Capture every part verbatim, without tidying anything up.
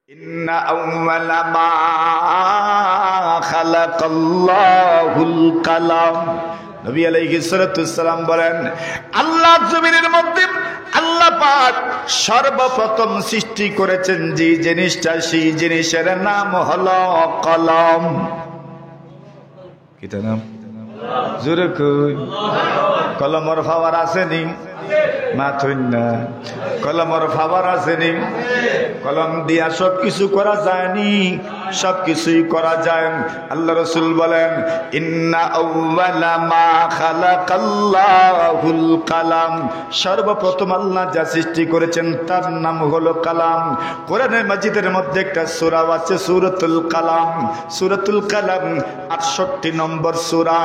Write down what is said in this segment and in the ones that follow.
إن أول ما خلق الله القلم। নবী আলাইহিস সালাতু ওয়াস সালাম বলেন, আল্লাহ জমিনের মধ্যে আল্লাহ পাক সর্বপ্রথম সৃষ্টি করেছেন যে জিনিসটা, সেই জিনিসের নাম হলো কলম। কিতা নাম? জোরে কই। কলমর পাওয়ার আছে নি? মাতইন না। কলমর পাওয়ার আছে নি? কলম দিয়া সব কিছু করা যায় নি? সব কিছুই করা যায়। আল্লাহ রসুল বলেন, ইন্না আউওয়ালা মা খালাকাল্লাহুল কালাম, সর্বপ্রথম আল্লাহ যা সৃষ্টি করেছেন তার নাম হলো কালাম। কোরআনে মাজিদের মধ্যে একটা সূরা আছে সূরাতুল কালাম। সূরাতুল কালাম আটষট্টি নম্বর সূরা।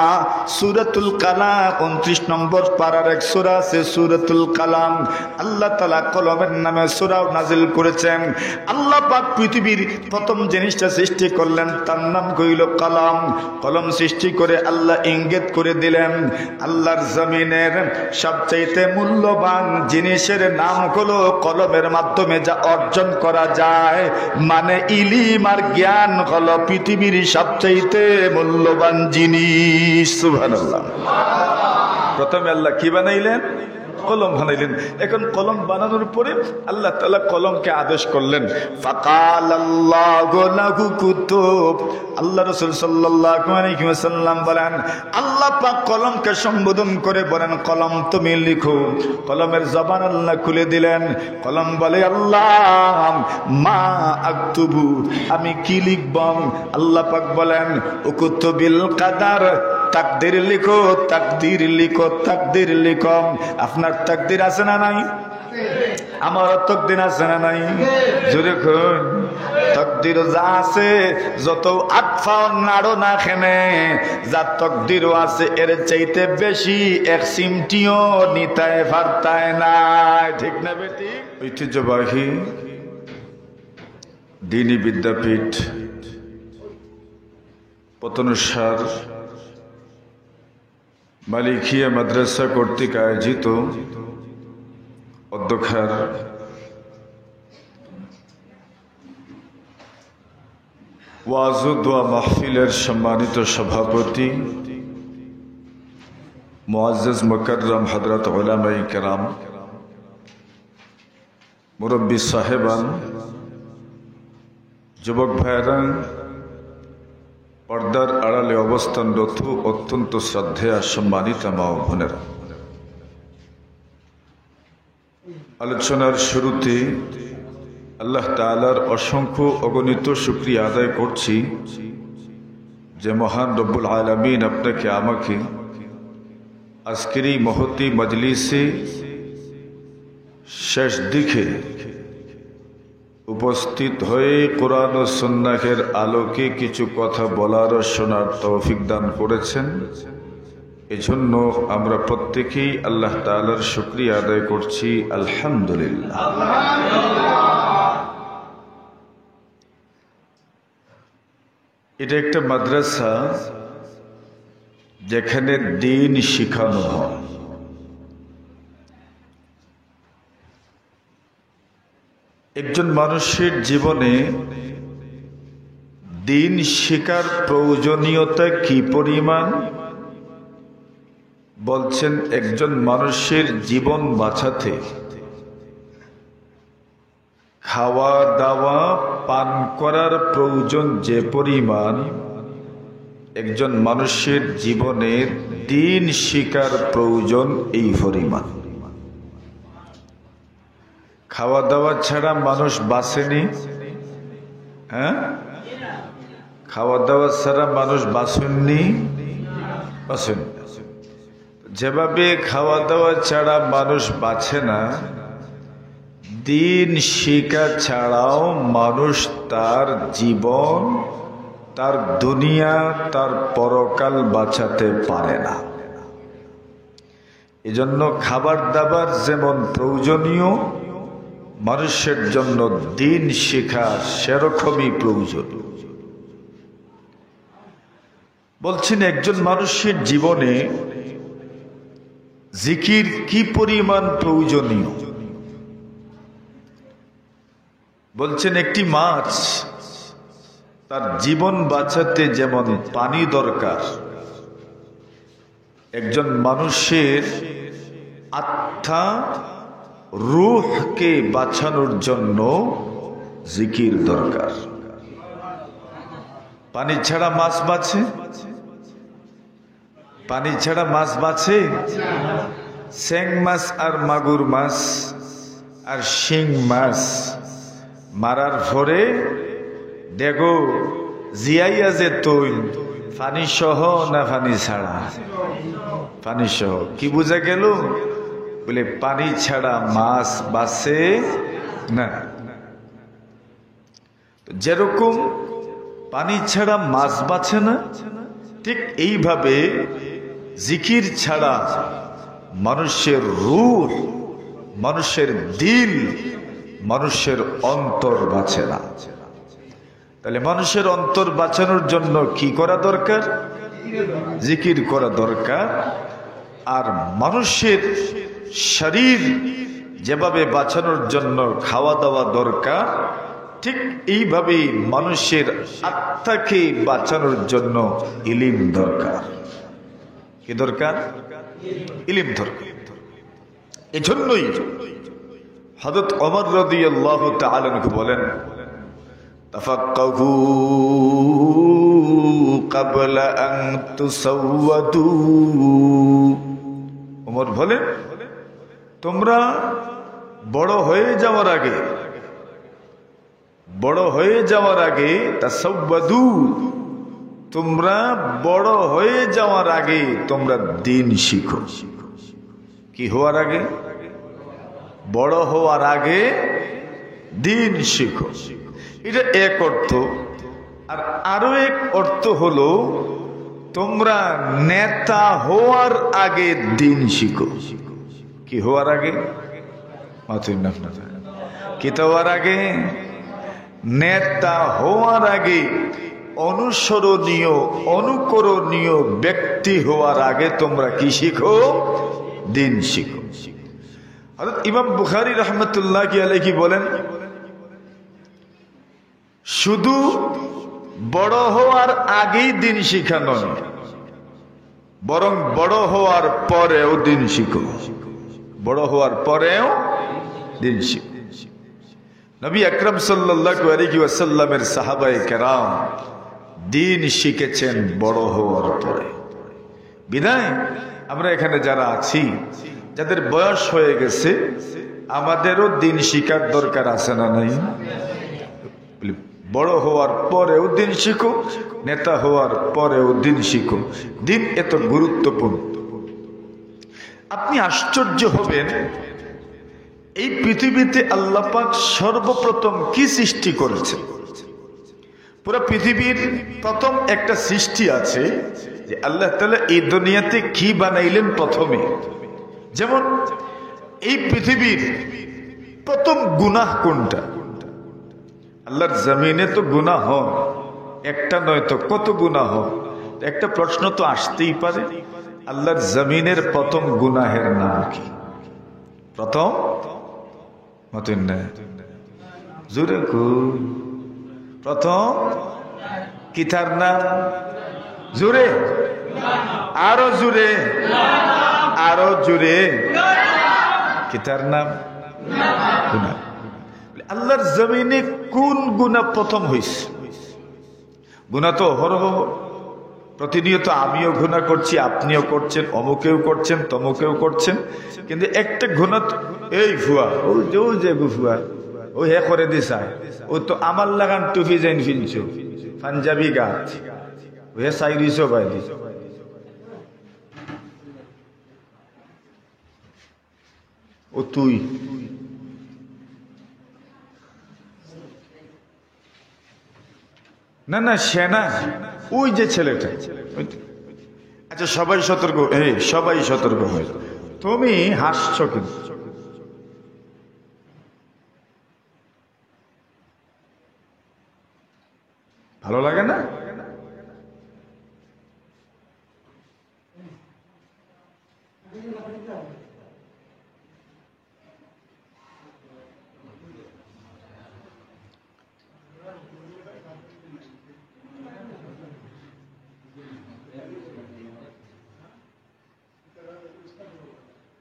সূরাতুল কালাম ঊনত্রিশ নম্বর পারার এক সূরা আছে সূরাতুল কালাম। আল্লাহ তাআলা কলমের নামে সূরাও নাজিল করেছেন। আল্লাহ পাক পৃথিবীর প্রথম জিনিসটা সৃষ্টি করলেন, তার নাম হইল কলম। কলম সৃষ্টি করে আল্লাহ ইঙ্গিত করে দিলেন, আল্লাহর জমিনের সবচাইতে মূল্যবান জিনিসের নাম হলো কলমের মাধ্যমে যা অর্জন করা যায়, মানে ইলিম আর জ্ঞান হলো পৃথিবীর সবচাইতে মূল্যবান জিনিস। সুবহানাল্লাহ। প্রথমে আল্লাহ কি বানাইলেন? কলম বানাইলেন। এখন কলম বানানোর পরে আল্লাহ তাআলা কলমকে আদেশ করলেন, ফাকালাল্লাহু লাহু উকতুব। আল্লাহ রাসূল সাল্লাল্লাহু আলাইহি ওয়াসাল্লাম বলেন, আল্লাহ পাক কলমকে সম্বোধন করে বলেন, কলম তুমি লিখো। কলমের জবান আল্লাহ খুলে দিলেন। কলম বলে, আল্লাহ, মা আক্তুবু, আমি কি লিখব? আল্লাহ পাক বলেন, উকতুবিল কাদার, তাকদীর লিখো, তাকদীর লিখো, তাকদীর লিখো। আপনার তাকদীর আছে না নাই? আমার তকদির আছে না নাই? জোরে কইন। তকদির যা আছে, যত আট পাও নাড়ো না কেনে, যা তকদিরও আছে, এর চাইতে বেশি এক চিমটিও নিতায় পারতায় না। ঠিক না বেটি? ঐতিহ্যবাহী দ্বীনি বিদ্যাপীঠ পতনসার মালিকিয়া মাদ্রাসা কর্তৃক আয়োজিত অধ্যক্ষার ওয়াজ ও দোয়া মাহফিলের সম্মানিত সভাপতি, মুআজ্জাজ মুকাররম হযরত উলামায়ে কেরাম, মুরব্বী সাহেবান, যুবক ভাইরা, পর্দার আড়ালে অবস্থানরত অত্যন্ত শ্রদ্ধেয়া সম্মানিতা মা ও বোনেরা, আলোচনার শুরুতে আল্লাহ তাআলার অসংখ্য অগণিত শুকরিয়া আদায় করছি যে মহান রব্বুল আলামিন আপনাকে আমাকে আজকের এই মহতী মজলিসে শেষ দিকে উপস্থিত হয়ে কোরআন ও সুন্নাহের আলোকে কিছু কথা বলার ও শোনার তৌফিক দান করেছেন। এজন্য আমরা প্রত্যেকেই আল্লাহ তাআলার শুকরিয়া আদায় করছি, আলহামদুলিল্লাহ। এটা একটা মাদ্রাসা, যেখানে দ্বীন শিখানো হয়। একজন মানুষের জীবনে দ্বীন শিখার প্রয়োজনীয়তা কি পরিমাণ? বলছেন, একজন মানুষের জীবন বাঁচাতে খাওয়া দাওয়া, পান করার প্রয়োজন যে পরিমাণ, একজন মানুষের জীবনে দ্বীন শিখার প্রয়োজন এই পরিমাণ। খাওয়া দাওয়া ছাড়া মানুষ বাঁচেনি, হ্যাঁ? খাওয়া দাওয়া ছাড়া মানুষ বাঁচেননি, বাঁচেন। যেভাবে খাওয়া দাওয়া ছাড়া মানুষ বাঁচে না, দ্বীন শিখা ছাড়াও মানুষ তার জীবন, তার দুনিয়া, তার পরকাল বাঁচাতে পারে না। এজন্য খাবার দাবার যেমন প্রয়োজনীয়, মানুষের জন্য দ্বীন শিখা সেরকমই প্রয়োজনীয়। বলছেন, একজন মানুষের জীবনে জিকির কি পরিমাণ প্রয়োজনীয়? বলছেন, একটি মাছ তার জীবন বাঁচাতে যেমন পানি দরকার, একজন মানুষের আত্মা, রূহকে বাঁচানোর জন্য জিকির দরকার। পানি ছাড়া মাছ বাঁচে? পানি ছাড়া মাছ বাঁচে? চেং মাছ আর মাগুর মাছ আর শিং মাছ মারার পরে দেখো, জিয়াইয়া যে তৈল, পানি সহ না পানি ছাড়া? পানি সহ। কি বুঝা গেল? বলে, পানি ছাড়া মাছ বাঁচে না। তো যেরকম পানি ছাড়া মাছ বাঁচে না, ঠিক এইভাবে জিকির ছাড়া মানুষের রূহ, মানুষের দিল, মানুষের অন্তর বাঁচে না। তাহলে মানুষের অন্তর বাঁচানোর জন্য কি করা দরকার? জিকির করা দরকার। আর মানুষের শরীর যেভাবে বাঁচানোর জন্য খাওয়া দাওয়া দরকার, ঠিক এইভাবেই মানুষের আত্মাকে বাঁচানোর জন্য ইলিম দরকার। কি দরকার? ইলিম দরকার। এজন্যই হযরত ওমর রাদিয়াল্লাহু তাআলা আনহু বলেন, "তাফাক্কাহু ক্বাবলা আন তুসাওয়াদু।" ওমর বলেন, "তোমরা বড় হয়ে যাওয়ার আগে, বড় হয়ে যাওয়ার আগে, তাসাওয়াদু, তোমরা বড় হয়ে যাওয়ার আগে তোমরা দ্বীন শিখো।" কি হওয়ার আগে? বড় হওয়ার আগে দ্বীন শিখো। এটা এক অর্থ। আর আরো এক অর্থ হলো, তোমরা নেতা হওয়ার আগে দ্বীন শিখো। কি হওয়ার আগে? মাতুন না আপনারা। কিতা হওয়ার আগে? নেতা হওয়ার আগে, অনুসরণীয়, অনুকরণীয় ব্যক্তি হওয়ার আগে তোমরা কি শিখো? দ্বীন শিখো। হযরত ইমাম বুখারী রহমতুল্লাহি আলাইহি বলেন, শুধু বড় হওয়ার আগেই দ্বীন শিখা নয়, বরং বড় হওয়ার পরেও দ্বীন শিখো। বড় হওয়ার পরেও দ্বীন শিখো। নবী আকরাম সাল্লাল্লাহু আলাইহি ওয়াসাল্লামের সাহাবায়ে কেরাম দ্বীন শিখেছেন বড় হওয়ার পরে। বিধায় আমরা এখানে যারা আছি, যাদের বয়স হয়ে গেছে, আমাদেরও দ্বীন শিখার দরকার আছে না নাই? বলি, বড় হওয়ার পরেও দ্বীন শিখো, নেতা হওয়ার পরেও দ্বীন শিখো। দ্বীন এত গুরুত্বপূর্ণ। আপনি আশ্চর্য হবেন, এই পৃথিবীতে আল্লাহ পাক সর্বপ্রথম কি সৃষ্টি করেছেন। পুরো পৃথিবীর প্রথম একটা সৃষ্টি আছে, যে আল্লাহ তাআলা এই দুনিয়াতে কি বানাইলেন প্রথমে। যেমন, এই পৃথিবীর প্রথম গুনাহ কোনটা? আল্লাহর জমিনে তো গুনাহ হয়, একটা নয় তো কত গুনাহ হয়। একটা প্রশ্ন তো আসতেই পারে, আল্লাহর জমিনের প্রথম গুনাহের নাম কি? প্রথম, মাতুন না। জোরে কই। প্রথম কিতার নাম? জোরে, আরো জোরে, আরো জোরে। কিতার নাম? গুনাহ। আল্লাহর জমিনে কোন গুনাহ প্রথম হইছে? গুনাহ তো অহরহ, প্রতিনিয়ত আমিও গুনাহ করছি, আপনিও করছেন, অমুকেও করছেন, তমুকেও করছেন। কিন্তু একটা গুনাহ তো, এই ফুয়া, ও যে, ও যে গো ফুয়া, ও হে করে দিছায়, ও তো আমার লাখান টুপি যেইন ফিনছো, পাঞ্জাবি গাত, ও হে চাইরিছো বাইদি। ও তুই। না, না, সে না, ওই যে ছেলেটা। ওই তো। আচ্ছা, সবাই সতর্ক, এই, সবাই সতর্ক হয়ে যাও। তুমি হাসছো কিন্তু। ভালো লাগে না?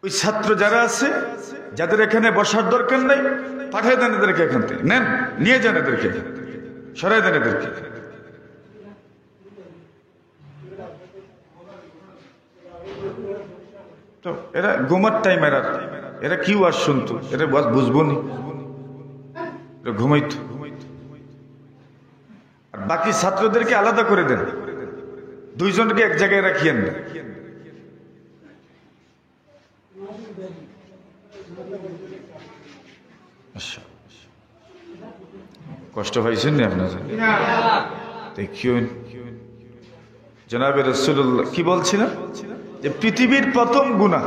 ওই ছাত্র যারা আছে, যাদের এখানে বসার দরকার নাই, পাঠিয়ে দেন এদেরকে এখান থেকে। নেন, নিয়ে যান এদেরকে, সরাই দেন এদেরকে। তো এরা ঘুমার টাইম, এরা, এরা কি ওয়াজ শুনতো? এরা ওয়াজ বুঝবো নি, এরা ঘুমাইতো। আর বাকি ছাত্রদেরকে আলাদা করে দেন, দুইজনকে এক জায়গায় রাখিয়েন না। আচ্ছা, কষ্ট পাইছেন নি আপনারা? দেখিও, জনাবে রাসূলুল্লাহ কি বলছিলেন? যে পৃথিবীর প্রথম গুনাহ,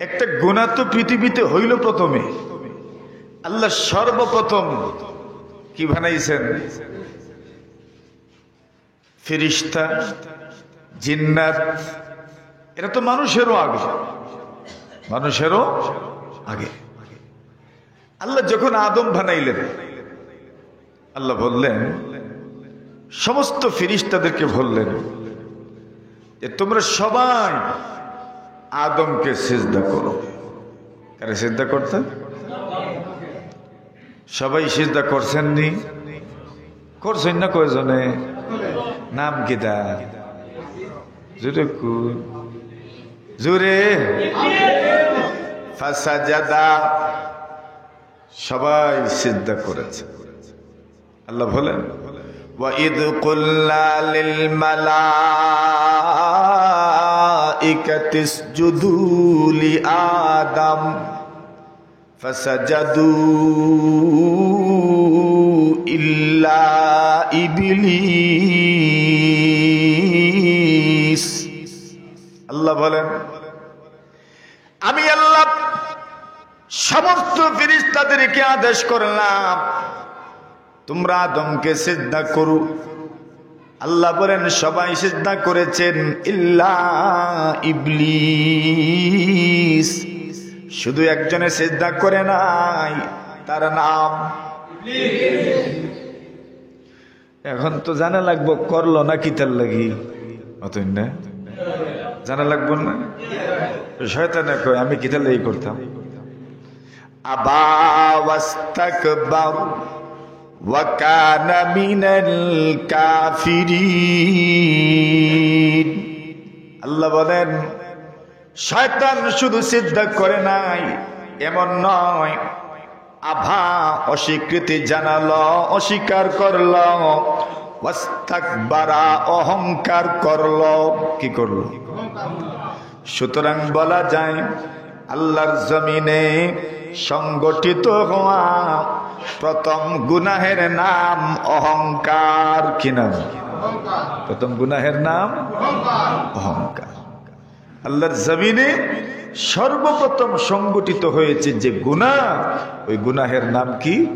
একটা গুনাহ তো পৃথিবীতে হইল প্রথমে। আল্লাহ সর্বপ্রথম কি বানাইছেন? ফিরিস্তা, জিন্নাত, এরা তো মানুষেরও আগে, মানুষেরও আগে। আল্লাহ যখন আদম বানাইলেন, আল্লাহ বললেন, সমস্ত ফিরিস্তাদেরকে বললেন যে, "তোমরা সবাই আদমকে সিজদা করো।" কারে সিজদা করতে? সবাই সিজদা করছেন নি? করছেন না কয়জনে? নাম কিতা? জোরে কও। জোরে। ফাসাজাদা। সবাই সিজদা করেছে। আল্লাহ বলেন, "ওয়া ইয কুলনা লিল মালাইকাতি ইসজুদু লি আদম ফাসাজাদু ইল্লা ইবলিস।" আল্লাহ বলেন, আমি আল্লাহ সমস্ত ফিরিস্তাদেরকে আদেশ করলাম, "তোমরা আদমকে সিজদা করো।" আল্লাহ বলেন, সবাই সিজদা করেছেন, ইল্লা ইবলিস, শুধু একজনে সিজদা করে নাই, তার নাম। এখন তো জানা লাগবো করলো না কিতার লাগি, অতএব না জানা লাগবো না? শয়তানে কয়, "আমি কিতার লাগি করতাম?" আবা ওয়াস্তাকবার ওয়া কানা মিনাল কাফিরিন। আল্লাহ বলেন, শয়তান শুধু সিজদা করে নাই, এমন নয়, আবা, অস্বীকৃতি জানালো, অস্বীকার করলো, ওয়াস্তাকবারা, অহংকার করলো। কি করলো? সুতরাং বলা যায়, আল্লাহর জমিনে সংগঠিত হওয়া প্রথম গুনাহের নাম অহংকার। কি নাম? প্রথম গুনাহের নাম অহংকার। আল্লাহর জমিনে সর্বপ্রথম সংগঠিত হয়েছে যে গুনাহ, ওই গুনাহের নাম কি?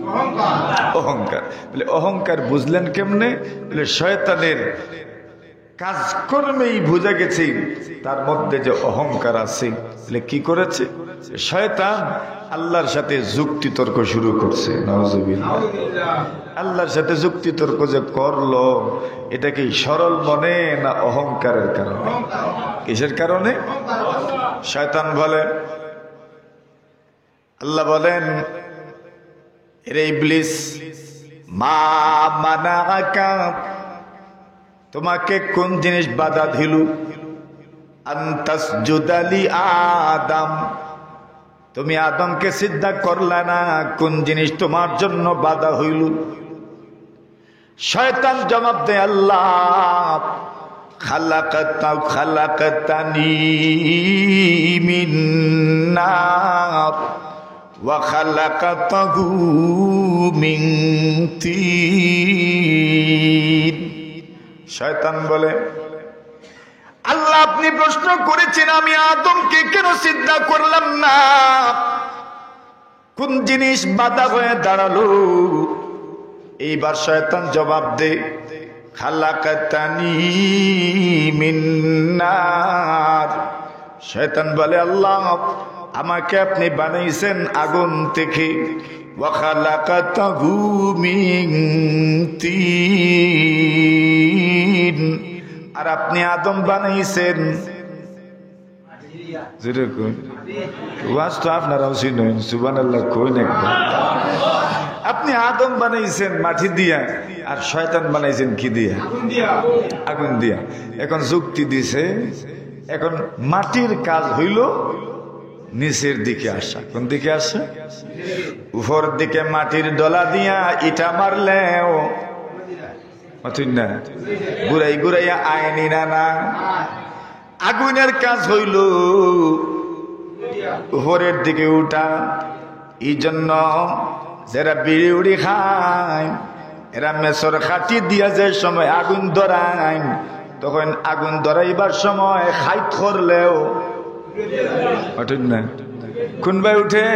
অহংকার। বলে, অহংকার বুঝলেন কেমনে? বলে, শয়তানের কাজকর্মেই বুঝা গেছে তার মধ্যে যে অহংকার আছে। বলে, কি করেছে? শয়তান আল্লাহর সাথে যুক্তিতর্ক শুরু করছে। নাউজুবিল্লাহ। আল্লাহর সাথে যুক্তিতর্ক যে করলো, এটা কি সরল মনে না অহংকারের কারণে? কিসের কারণে? শয়তান বলে, আল্লাহ বলেন, "এরে ইবলিস, মা মানাআকা, তোমাকে কোন জিনিস বাধা দিল? আন তাসজুদা লি আদম, তুমি আদমকে সিজদা করলা না, কোন জিনিস তোমার জন্য বাধা হইল?" শয়তান জবাব দেয়, "আল্লাহ, খালাকাতা-, খালাকাতানি মিন নার ওয়া খালাকাতাহু মিন তিন।" শয়তান বলে, "আল্লাহ, আপনি প্রশ্ন করেছেন আমি আদমকে কেন সিজদা করলাম না? কোন জিনিস বাধা হয়ে দাঁড়ালো?" এইবার শয়তান জবাব দে, "খালাকাতানি মিন নার।" শয়তান বলে, "আল্লাহ, আমাকে আপনি বানাইছেন আগুন থেকে, ওয়া খালাকাতাহু মিন তিন, আর আপনি আদম বানাইছেন জোরে কইন। ওয়াজ তো আপনারাও শুনইন, সুবহানাল্লাহ কইন একবার। আপনি আদম বানাইছেন মাটি দিয়া, আর শয়তান বানাইছেন কি দিয়া? আগুন দিয়া। এখন যুক্তি দিছে, এখন মাটির কাজ হইল নিচের দিকে আসা। কোন দিকে আসে? উপর দিকে মাটির ডলা দিয়া ইটা মারলেও, মাতুন না, ঘুরাই ঘুরাইয়া আয়নি না, না। আগুনের কাজ হইল উপরের দিকে উঠা। এই জন্য যারা বিড়ি উড়ি খায়, এরা মেসর কাঠি দিয়া যে সময় আগুন ধরায়, তখন আগুন ধরাইবার সময় খাইত করলেও, মাতুন না, কোন ভাই উঠে?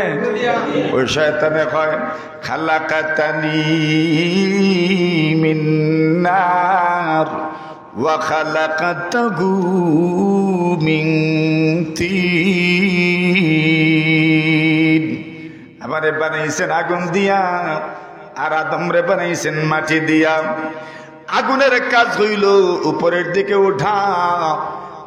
ওই শয়তানে কয়, "খালাকাতানি মিন নার ওয়া খালাকাতাহু মিন তিন।" আমারে বানাইছেন আগুন দিয়া, আর আদমরে বানাইছেন মাটি দিয়া। আগুনের কাজ হইল উপরের দিকে উঠা,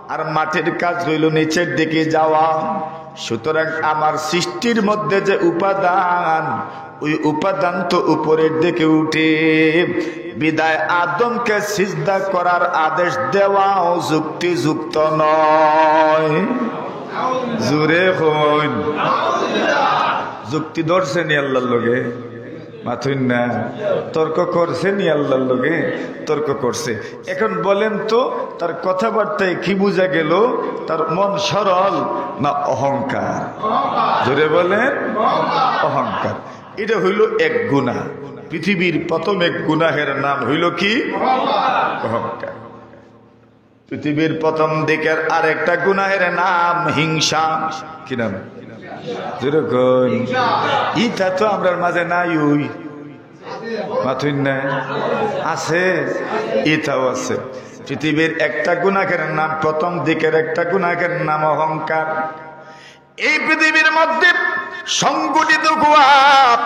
আর মাটির কাজ হইল নিচের দিকে যাওয়া। সুতরাং আমার সৃষ্টির মধ্যে যে উপাদান, ওই উপাদান তো উপরের দিকে উঠে, বিদায় আদমকে সিজদা করার আদেশ দেওয়াও যুক্তিযুক্ত নয়। জোরে কইন। যুক্তি ধরছে নি আল্লাহর লগে? মাতুন না। তর্ক করছে নি আল্লাহর লগে? তর্ক করছে। এখন বলেন তো, তার কথাবার্তায় কি বুঝা গেল? তার মন সরল না অহংকার? জোরে বলেন, অহংকার। এটা হইল এক গুনাহ। পৃথিবীর প্রথম এক গুনাহের নাম হইল কি? অহংকার। পৃথিবীর প্রথম দিকের আরেকটা গুনাহের নাম হিংসা। কি নাম? জোরে কইন। ইটা তো আমরার মাঝে নাই, ওই মাতুন না, আছে, ইটাও আছে। পৃথিবীর একটা গুনাহের নাম, প্রথম দিকের একটা গুনাহের নাম অহংকার। এই পৃথিবীর মধ্যে সংগঠিত হওয়া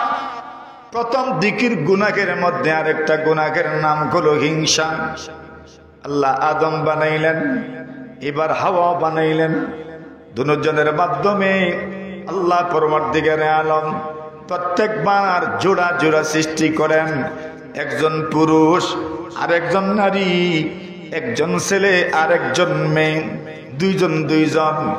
প্রথম দিকের গুনাহের মধ্যে আরেকটা গুনাহের নাম হলো হিংসা। আল্লাহ আদম বানাইলেন, এবার হাওয়া বানাইলেন। দুজনের মাধ্যমে আল্লাহ পরওয়ারদিগারে আলম প্রত্যেকবার জোড়া জোড়া সৃষ্টি করেন, একজন পুরুষ আর একজন নারী, একজন ছেলে আর একজন মেয়ে, দুইজন দুইজন।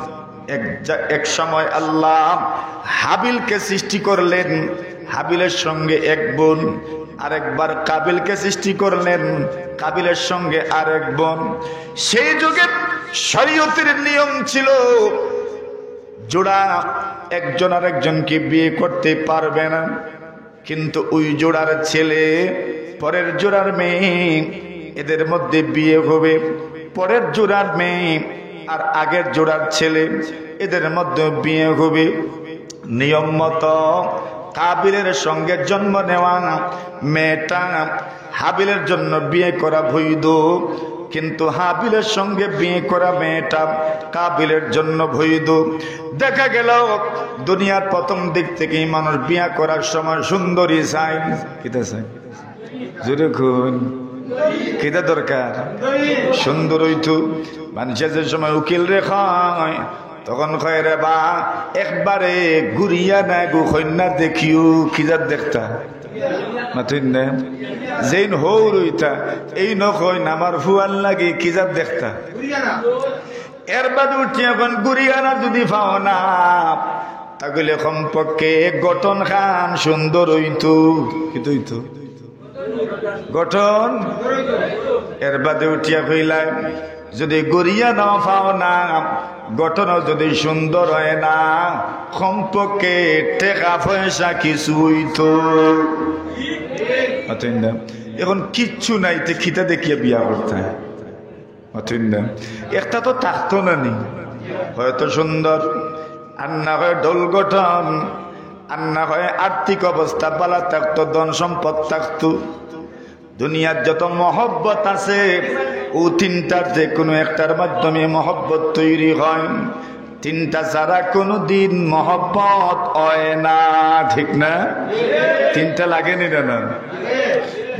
এক জা-, এক সময় আল্লাহ হাবিলকে সৃষ্টি করলেন, হাবিলের সঙ্গে এক বোন, আরেকবার কাবিলকে সৃষ্টি করলেন, কাবিলের সঙ্গে আরেক বোন। সেই যুগে শরীয়তের নিয়ম ছিল, জোড়া একজন আরেকজনকে বিয়ে করতে পারবে না, কিন্তু ওই জোড়ার ছেলে, পরের জোড়ার মেয়ে, এদের মধ্যে বিয়ে হবে। পরের জোড়ার মেয়ে আর আগের জোড়ার ছেলে, এদের মধ্যে বিয়ে হবে। নিয়ম মতো কাবিলের সঙ্গে জন্ম নেওয়া মেয়েটা হাবিলের জন্য বিয়ে করা বৈধ, কিন্তু হাবিলের সঙ্গে বিয়ে করা মেয়েটা কাবিলের জন্য বৈধ। দেখা গেল দুনিয়ার প্রথম দিক থেকেই মানুষ বিয়ে করার সময় সুন্দরী চায়। কিতা চায়? জোরে কইন। কিতা দরকার? সুন্দর অইতো। মানুষে যে সময় উকিলরে কয়, তখন কয়, "রে বা, একবারে গুরিয়া না গো কইন্যা দেখিও।" কি জাত দেখতা? মাতুন না। যেইন হউর অইতা, এইন কইন, "আমার ফুয়ার লাগি কি জাত দেখতা?" এর বাদে উঠি এখন গুরিয়ানা যদি পাও না, তাহলে কমপক্ষে গঠন খান সুন্দর অইতো। কিতা অইতো? গঠন। এর বাদে উঠিয়া কইলাম, যদি গুরিয়ানা পাও না, গঠনও যদি সুন্দর হয় না, কমপক্ষে টেকা পয়সা কিছু অইতো। মাতুন না। এখন কিচ্ছু নাই, তে কিতা দেখিয়া বিয়া করতা? মাতুন না। একটা তো থাকতো না নি, হয়তো সুন্দর, আর না হয় ঢোল গঠন, আর না হয় আর্থিক অবস্থা ভালা থাকতো, ধন সম্পদ থাকতো। দুনিয়ার যত মহব্বত আছে, ও তিনটার যে কোনো একটার মাধ্যমে মহব্বত তৈরি হয়। তিনটা ছাড়া কোনো দিন মহব্বত হয় না, ঠিক না? তিনটা লাগে নি না, না?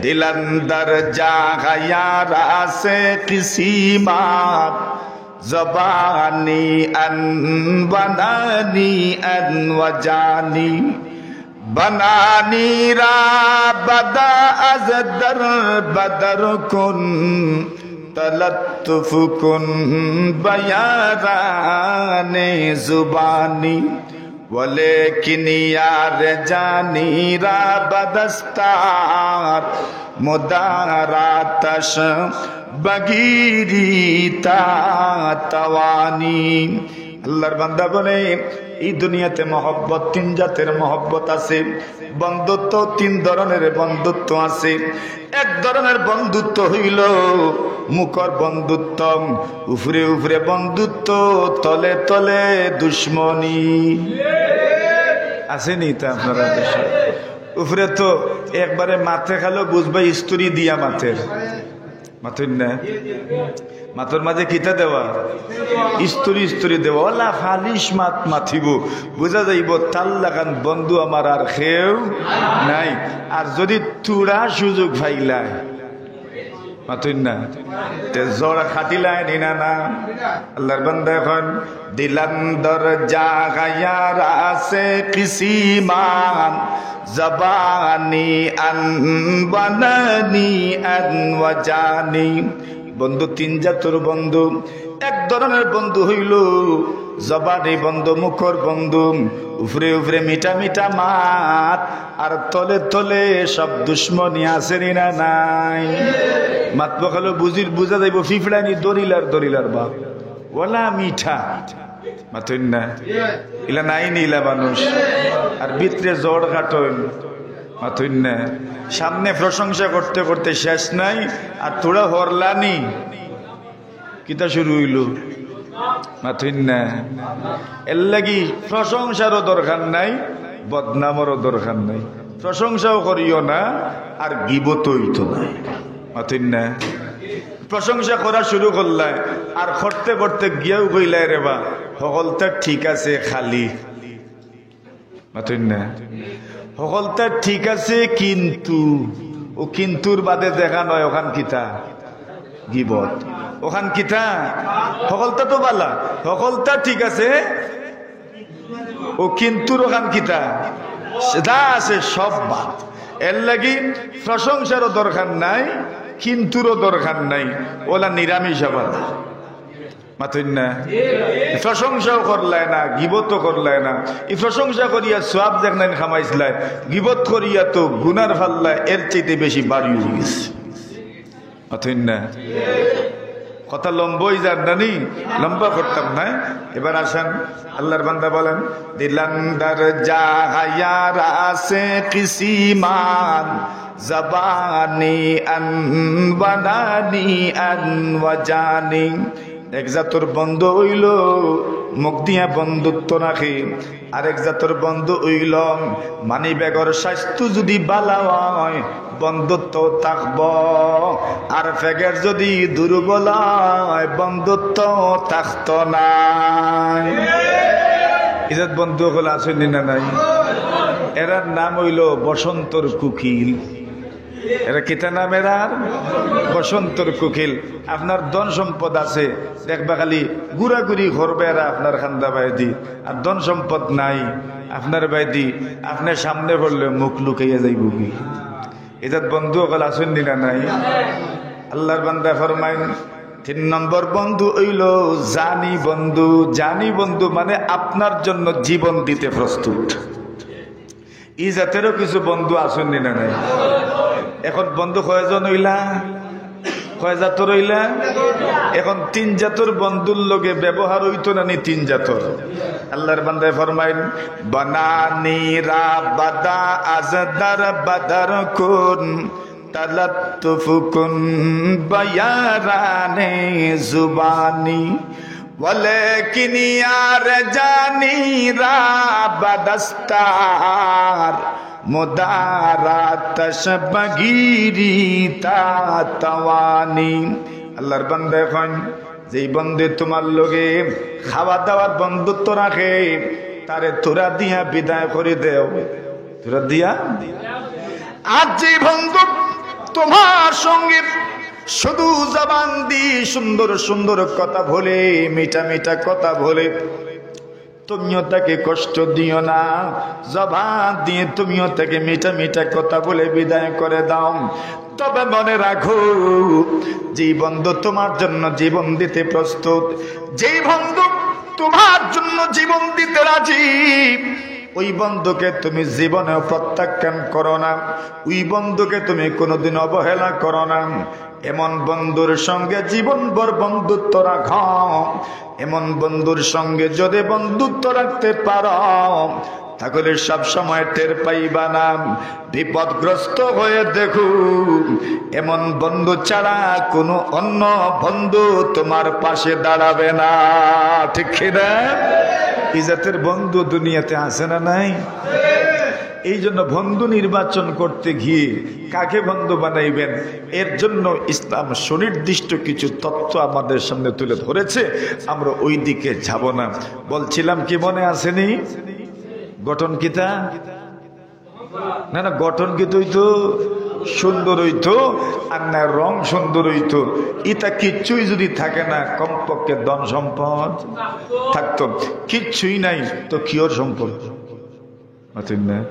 দিল আন্দর জাগা ইয়ার সে কিসিমত, زبانی ان بنانی ان و جانی، بنانی را بدا از در بدر کن، تلطف کن بیاران زبانی، ولیکن یار جانی را بدستار مداراتش بگیری تا توانی۔ আল্লাহর বান্দা বলে, এই দুনিয়াতে মহব্বত, তিন জাতের মহব্বত আছে। বন্ধুত্ব, তিন ধরনের বন্ধুত্ব আছে। এক ধরনের বন্ধুত্ব হইল মুখর বন্ধুত্ব, উপরে উপরে বন্ধুত্ব, তলে তলে দুশমনি। আছে নি তা আপনারা দেশে? উপরে তো একবারে মাতে খালো বুঝবা ইস্তুরি দিয়া মাতের। মাতইন না? মাতর মাঝে কিতা দেওয়া? ইস্তুরি ইস্তুরি দেওয়া। ওলা ফালিশ মাত মাতিব, বুঝা যাইব তার লাখান বন্ধু আমার আর কেউ নাই। আর যদি থুড়া সুযোগ পাইলায়, মাতইন না, তে জড় খাটিলায় নি না না? আল্লাহর বান্দা এখন দিলান দর জাগায়ার আছে কিসিমান, জবানি আন বানানি আন ওয়াজানি। বন্ধু তিন জাতর বন্ধু। এক ধরনের বন্ধু হইল জবানি বন্ধু, মুখর বন্ধু, উপরে উপরে মিঠা মিঠা মাত, আর তলে তলে সব দুশমনি আছে নি না নাই? মাত বখালো বুঝিল, বুঝা যাইব ফিফড়ানি দরিলার দরিলার বাপ। ওলা মিঠা। মাতইন না? ইলা নাই নি ইলা মানুষ? আর ভিতরে জড় কাটইন। মাতইন না? সামনে প্রশংসা করতে করতে শেষ নাই, আর থুড়া হরলানি। কিতা শুরু হইল? মাতইন না? এর লাগি প্রশংসারও দরকার নাই, বদনামরও দরকার নাই। প্রশংসাও করিও না, আর গিবত হইতো না। মাতইন না? প্রশংসা করা শুরু করলায়, আর করতে করতে গিয়াও কইলায়, "রে বা, হকলতা ঠিক আছে, খালি।" মাতইন না? হকলতা ঠিক আছে, কিন্তু ও কিন্তুর বাদে দেখা নয়, ওখান কিতা? গিবত। ওখান কিতা? হকলতা তো বালা, হকলতা ঠিক আছে, ও কিন্তুর ওখান কিতা? যা আছে সব বাদ। এর লাগি প্রশংসারও দরকার নাই, কিন্তুরও দরকার নাই, ওলা নিরামিষ আবার। মাতইন না? প্রশংসাও করলায় না, গিবতও করলায় না। এই প্রশংসা করিয়া সওয়াব যেখান কামাইছলায়, গিবত করিয়া তো গুনার ফাল্লা এর চাইতে বেশি বাড়ি হয়ে গেছে। মাতইন না? কথা লম্বা হই যার না নি, লম্বা করতাম না। এবার আসেন, আল্লাহর বান্দা বলেন, দিলান দর জাগায়ার আছে কিসিমান, জবানি আন বানানি আন ওয়াজানি। এক জাতর বন্ধু হইল মুখ দিয়া বন্ধুত্ব রাখে, আরেক জাতর বন্ধু হইল মানি ব্যাগর স্বাস্থ্য যদি বালা হয়, বন্ধুত্ব থাকব, আর ফেগের যদি দুর্বল হয়, বন্ধুত্ব থাকতো নাই। ইজাত বন্ধু হকল আছইন নি না নাই? এরার নাম হইল বসন্তর কুকিল। এরা কিতা নাম এরার? বসন্তর কুকিল। আপনার ধন সম্পদ আছে, দেখবা খালি ঘুরাঘুরি করবে এরা আপনার খান্দা বায়দি। আর ধন সম্পদ নাই আপনার বায়দি, আপনি সামনে পড়লে মুখ লুকাইয়া যাইব কি? ইজাত বন্ধু হকল আছইন নি না নাই? আল্লাহর বান্দা ফরমাইন, তিন নম্বর বন্ধু হইল জানি বন্ধু। জানি বন্ধু মানে আপনার জন্য জীবন দিতে প্রস্তুত। ই জাতেরও কিছু বন্ধু আছইন নি না নাই? এখন বন্ধু কয়জন হইলা? কয় জাতর হইলা? এখন তিন জাতর বন্ধুর লগে ব্যবহার হইতো না নি তিন জাতর? আল্লাহর বান্দায় ফরমাইন, বানানি রা বাদা আজ দর বদর কুন, তলত্তুফ কুন বয়ারানে জুবানি। ولیکن یار جانی را بدستار مداراتش بگیری تا توانی। আল্লাহর বান্দায় কইন, যেই বন্ধু তোমার লগে খাওয়া দাওয়ার বন্ধুত্ব রাখে, তারে থুড়া দিয়া বিদায় করি দেও, থুড়া দিয়া। আর যে বন্ধু তোমার সঙ্গে শুধু জবান দিয়ে সুন্দর সুন্দর কথা বলে, মিঠা মিঠা কথা বলে তুমিও তাকে কষ্ট দিও না। জবান দিয়ে তুমিও তাকে মিঠা মিঠা কথা বলে বিদায় করে দাও। তবে মনে রাখো, যেই বন্ধু তোমার জন্য জীবন দিতে প্রস্তুত, যেই বন্ধু তোমার জন্য জীবন দিতে রাজি, ওই বন্ধুকে তুমি জীবনেও প্রত্যাখ্যান করো না, ওই বন্ধুকে তুমি কোনোদিন অবহেলা করো না। এমন বন্ধুর সঙ্গে জীবনভর বন্ধুত্ব রাখো। এমন বন্ধুর সঙ্গে যদি বন্ধুত্ব রাখতে পারো, তাহলে সব সময় টের পাইবা না। বিপদগ্রস্ত হয়ে দেখো, এমন বন্ধু ছাড়া কোনো অন্য বন্ধু তোমার পাশে দাঁড়াবে না। ঠিক কি না? এই জাতের বন্ধু দুনিয়াতে আছে না নাই? এই জন্য বন্ধু নির্বাচন করতে গিয়ে কাকে বন্ধু বানাইবেন, এর জন্য ইসলাম সুনির্দিষ্ট কিছু তত্ত্ব আমাদের সামনে তুলে ধরেছে। আমরা ওই দিকে যাব না। বলছিলাম কি, মনে আসেনি? গঠন কিতা? না, না, গঠন কিতা হইতো? সুন্দর হইতো। আর না, রং সুন্দর হইতো। ইতা কিচ্ছুই যদি থাকে না, কমপক্ষে ধন সম্পদ থাকতো। কিচ্ছুই নাই তো কিওর সম্পর্ক? বুঝলেন না?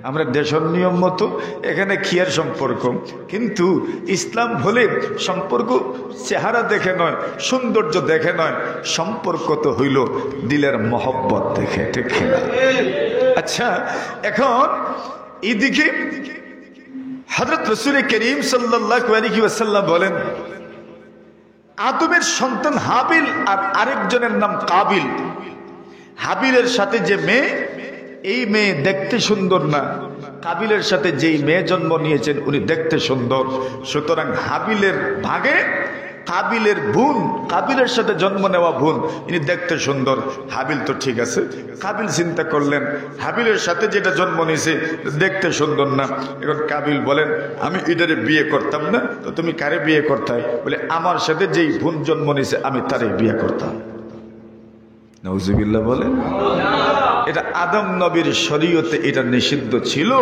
আমরা দেশের নিয়ম মতো এখানে কিওর সম্পর্ক, কিন্তু ইসলাম বলে সম্পর্ক চেহারা দেখে নয়, সৌন্দর্য দেখে নয়, সম্পর্ক তো হইল দিলের মহব্বত দেখে, ঠিক কি না? আচ্ছা, এখন এইদিকে হযরত রাসূল করিম সাল্লাল্লাহু আলাইহি ওয়াসাল্লাম বলেন, আদমের সন্তান হাবিল আর আরেকজনের নাম কাবিল। হাবিলের সাথে যে মেয়ে, এই মেয়ে দেখতে সুন্দর না। কাবিলের সাথে যেই মেয়ে জন্ম নিয়েছেন, উনি দেখতে সুন্দর। সুতরাং হাবিলের ভাগে কাবিলের বোন, কাবিলের সাথে জন্ম নেওয়া বোন, ইনি দেখতে সুন্দর। হাবিল তো ঠিক আছে, কাবিল চিন্তা করলেন, হাবিলের সাথে যেটা জন্ম নিছে, দেখতে সুন্দর না। এখন কাবিল বলেন, "আমি এটারে বিয়ে করতাম না, তো তুমি কারে বিয়ে করতায়?" বলে, "আমার সাথে যেই বোন জন্ম নিছে, আমি তারে বিয়ে করতাম।" নাউজুবিল্লাহ বলেন। এটা আদম নবীর শরীয়তে এটা নিষিদ্ধ ছিল।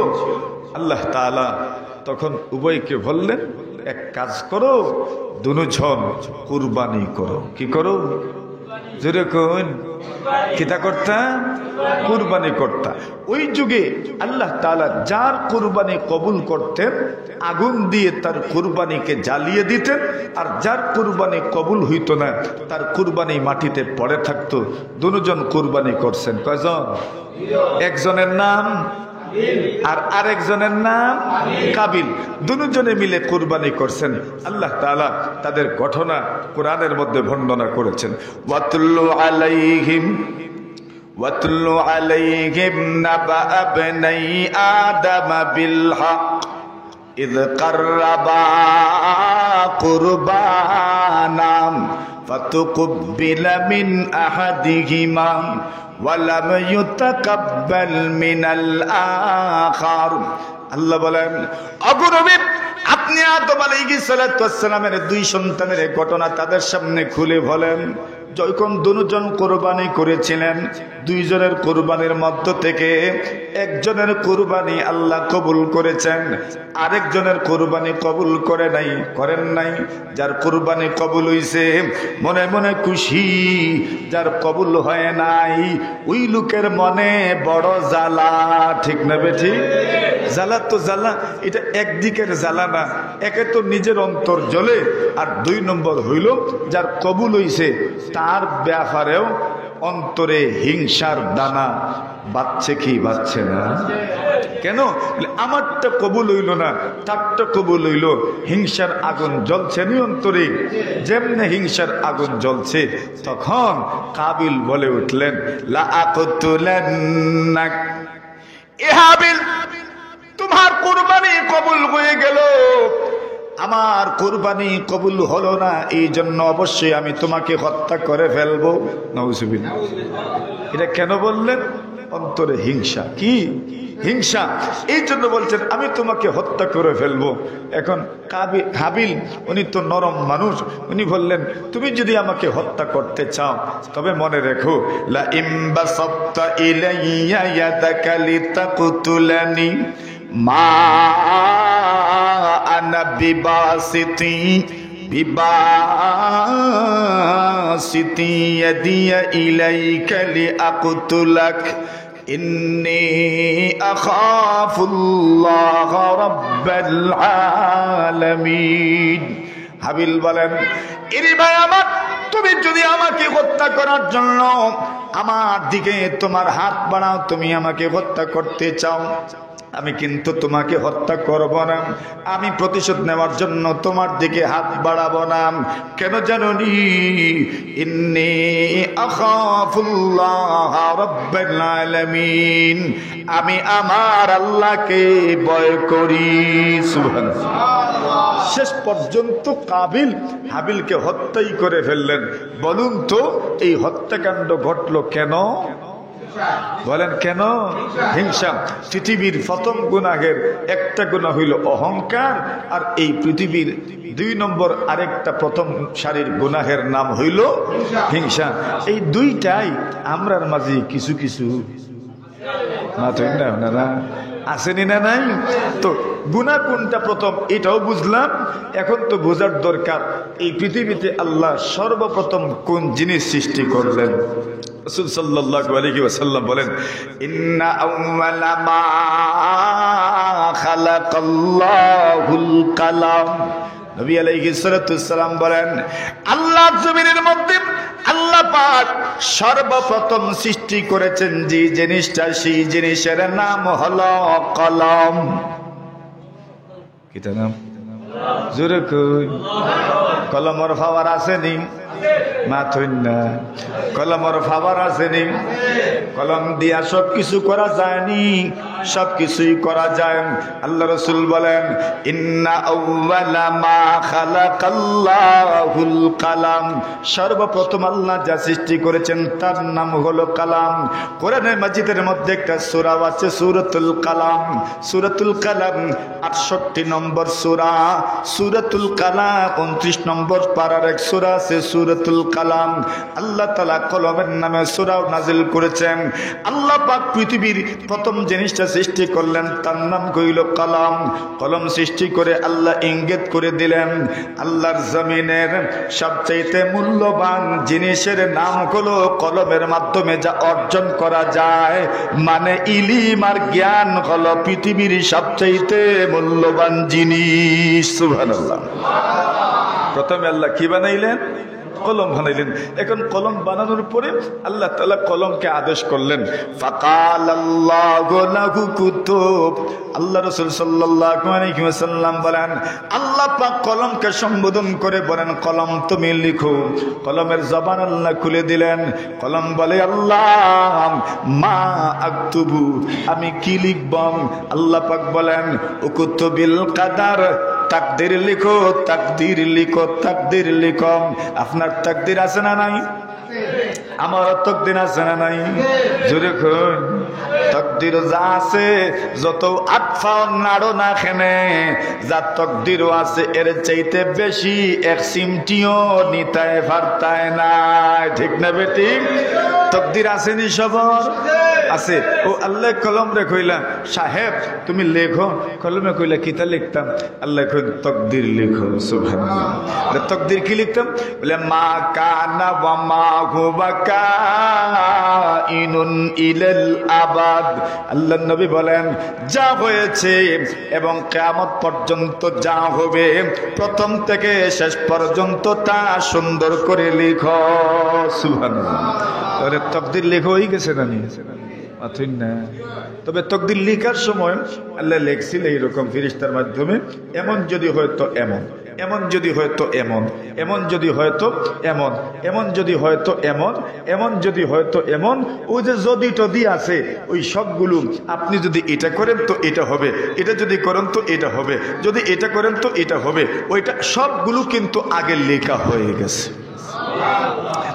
আল্লাহ তাআলা তখন উভয়কে বললেন, "এক কাজ করো, দুজন কুরবানি করো।" কি করো? জোরে কইন। কিতা করতা? কুরবানি করতা। ওই যুগে আল্লাহ তাআলা যার কুরবানি কবুল করতেন, আগুন দিয়ে তার কুরবানিকে জ্বালিয়ে দিতেন, আর যার কুরবানি কবুল হইতো না, তার কুরবানি মাটিতে পড়ে থাকতো। দুজন কুরবানি করছেন। কয়জন? একজনের নাম আর আরেকজনের নাম কাবিল। দুজনে মিলে কুরবানি করছেন। আল্লাহ তাআলা তাদের ঘটনা কোরআনের মধ্যে বর্ণনা করেছেন। "ওয়াতলু আলাইহিম, ওয়াতলু আলাইহিম নাবা ইবনাই আদম বিল হক, ইয কাররাবা কুরবানা, ফাতুকুব্বিলা মিন আহাদিহিমা, ওয়া লাম ইউতাকাব্বাল মিনাল আখার।" আল্লাহ বলেন, "ওগো নবী, আপনি আদম আলাইহিস সালাতু ওয়াস সালামের দুই সন্তানের ঘটনা তাদের সামনে খুলে বলেন।" যখন দুজন কুরবানি করেছিলেন, দুইজনের কুরবানির মধ্য থেকে একজনের কুরবানি আল্লাহ কবুল করেছেন, আরেকজনের কুরবানি কবুল করে নাই, করেন নাই। যার কুরবানি কবুল হইছে, মনে মনে খুশি, যার কবুল হয় নাই, ওই লোকের মনে বড় জ্বালা। ঠিক না বেঠিক? জ্বালা তো জ্বালা, এটা একদিকের জ্বালা না। একে তো নিজের অন্তর জ্বলে, আর দুই নম্বর হইল, যার কবুল হইছে, তার ব্যাপারেও অন্তরে হিংসার দানা বাজছে কি বাজছে না? কেন? বলে, "আমারটা কবুল হইল না, তারটা কবুল হইল।" হিংসার আগুন জ্বলছে নি অন্তরে। যেমনে হিংসার আগুন জ্বলছে, তখন কাবিল বলে উঠলেন, "লা আকতুলান্নাক।" এ হাবিল, তোমার কুরবানি কবুল হয়ে গেল, আমার কুরবানি কবুল হলো না, এই জন্য অবশ্যই আমি তোমাকে হত্যা করে ফেলবো। নাউজুবিল্লাহ। এটা কেন বললেন? অন্তরে হিংসা। কি হিংসা? এই জন্য বলছেন, "আমি তোমাকে হত্যা করে ফেলবো।" এখন কাবি-, হাবিল, উনি তো নরম মানুষ, উনি বললেন, "তুমি যদি আমাকে হত্যা করতে চাও, তবে মনে রেখো, লা ইম বাসাত্তা ইলাইয়া ইয়াদাকা লিতাকতুলানি, মা আনা বিবাসিতি بباسط يدي إليك لأقتلك إني أخاف الله رب العالمين। হাবিল বলেন, এরে ভাই আমার, তুমি যদি আমাকে হত্যা করার জন্য আমার দিকে তোমার হাত বাড়াও, তুমি আমাকে হত্যা করতে চাও, আমি কিন্তু তোমাকে হত্যা করব না। আমি প্রতিশোধ নেওয়ার জন্য তোমার দিকে হাত বাড়াবো না। কেন জানো নি? ইন্নি আখাফুল্লাহ রাব্বাল আলামিন, আমি আমার আল্লাহকে ভয় করি। সুবহানাল্লাহ। শেষ পর্যন্ত কাবিল হাবিলকে হত্যাই করে ফেললেন। বলুন তো, এই হত্যাকাণ্ড ঘটলো কেন? বলেন কেন? হিংসা। পৃথিবীর প্রথম গুনাহের একটা গুনাহ হইল অহংকার, আর এই পৃথিবীর দুই নম্বর আরেকটা প্রথম সারির গুনাহের নাম হইল হিংসা। এই দুইটাই আমরার মাঝে কিছু কিছু, না তো না, না, না, আছে নি না নাই? তো গুনাহ কোনটা প্রথম, এটাও বুঝলাম। এখন তো বোঝার দরকার, এই পৃথিবীতে আল্লাহ সর্বপ্রথম কোন জিনিস সৃষ্টি করলেন। রাসূল সাল্লাল্লাহু আলাইহি ওয়াসাল্লাম বলেন, "ইন্না আউওয়ালা মা খালাকাল্লাহুল কালাম।" নবী আলাইহিস সালাতু ওয়াস সালাম বলেন, আল্লাহ জমিনের মধ্যে আল্লাহ পাক সর্বপ্রথম সৃষ্টি করেছেন যে জিনিসটা, সেই জিনিসের নাম হলো কলম। কিতা নাম? জোরে কই। কলমর পাওয়ার আছে নি? মাতইন না। কলমর পাওয়ার আছে নি? কলম দিয়া সব কিছু করা যায় নি? সব কিছুই করা যায়। আল্লাহ রসুল বলেন, "ইন্না আউওয়ালা মা খালাকাল্লাহুল কালাম।" সর্বপ্রথম আল্লাহ যা সৃষ্টি করেছেন, তার নাম হলো কালাম। কোরআনে মাজিদের মধ্যে একটা সূরা আছে, সূরাতুল কালাম। সূরাতুল কালাম আটষট্টি নম্বর সূরা, সূরাতুল কালাম ঊনত্রিশ নম্বর পারার এক সূরা আছে সূরাতুল কালাম। আল্লাহ তাআলা কলমের নামে সূরাও নাজিল করেছেন। আল্লাহ পাক পৃথিবীর প্রথম জিনিসটা সৃষ্টি করলেন, তার নাম হইল কলম। কলম সৃষ্টি করে আল্লাহ ইঙ্গিত করে দিলেন, আল্লাহর জমিনের সবচাইতে মূল্যবান জিনিসের নাম হলো কলমের মাধ্যমে যা অর্জন করা যায়, মানে ইলিম আর জ্ঞান হলো পৃথিবীর সবচাইতে মূল্যবান জিনিস। সুবহানাল্লাহ। প্রথমে আল্লাহ কি বানাইলেন? কলম বানাইলেন। এখন কলম বানানোর পরে আল্লাহ তাআলা কলমকে আদেশ করলেন, "ফাকালাল্লাহু লাহু উকতুব।" আল্লাহ রাসূল সাল্লাল্লাহু আলাইহি ওয়াসাল্লাম বলেন, আল্লাহ পাক কলমকে সম্বোধন করে বলেন, "কলম, তুমি লিখো।" কলমের জবান আল্লাহ খুলে দিলেন। কলম বলে, "আল্লাহ, মা আক্তুবু, আমি কি লিখব?" আল্লাহ পাক বলেন, "উকতুবিল কাদার, তাকদীর লিখো, তাকদীর লিখো, তাকদীর লিখো।" আপনার তাকদীর আছে না নাই? আমার তকদির আছে না নাই? জোরে কইন। তকদির যা আছে, যত আট পাও নাড়ো না কেনে, যা তকদিরও আছে, এর চাইতে বেশি এক চিমটিও নিতায় পারতায় নায়। ঠিক না বেঠিক? তকদির আছে নি সবর? আছে। ও আল্লাহ কলমরে কইলা, "সাহেব, তুমি লেখো।" কলমে কইলা, "কিতা লিখতাম?" আল্লাহ কইন, "তকদির লিখো।" সুবহানাল্লাহ। বলে, "তকদির কি লিখতাম?" বলে, "মা কানা ওয়া মা হুয়া কাইনুন ইলাল আবাদ।" আল্লাহর নবী বলেন, "যা হয়েছে এবং কিয়ামত পর্যন্ত যা হবে, প্রথম থেকে শেষ পর্যন্ত তা সুন্দর করে লিখো।" সুবহানাল্লাহ। তাহলে তকদির লেখা হয়ে গেছে না নি? মাতইন না। তবে তকদির লিখার সময় আল্লাহ লেখছিল এইরকম ফিরিস্তার মাধ্যমে, এমন যদি হয়তো এমন, এমন যদি হয়তো এমন, এমন যদি হয়তো এমন, এমন যদি হয়তো এমন, এমন যদি হয়তো এমন, ওই যে যদি টদি আছে, ওই সবগুলো আপনি যদি এটা করেন তো এটা হবে, এটা যদি করেন তো এটা হবে, যদি এটা করেন তো এটা হবে, ওইটা সবগুলো কিন্তু আগে লেখা হয়ে গেছে।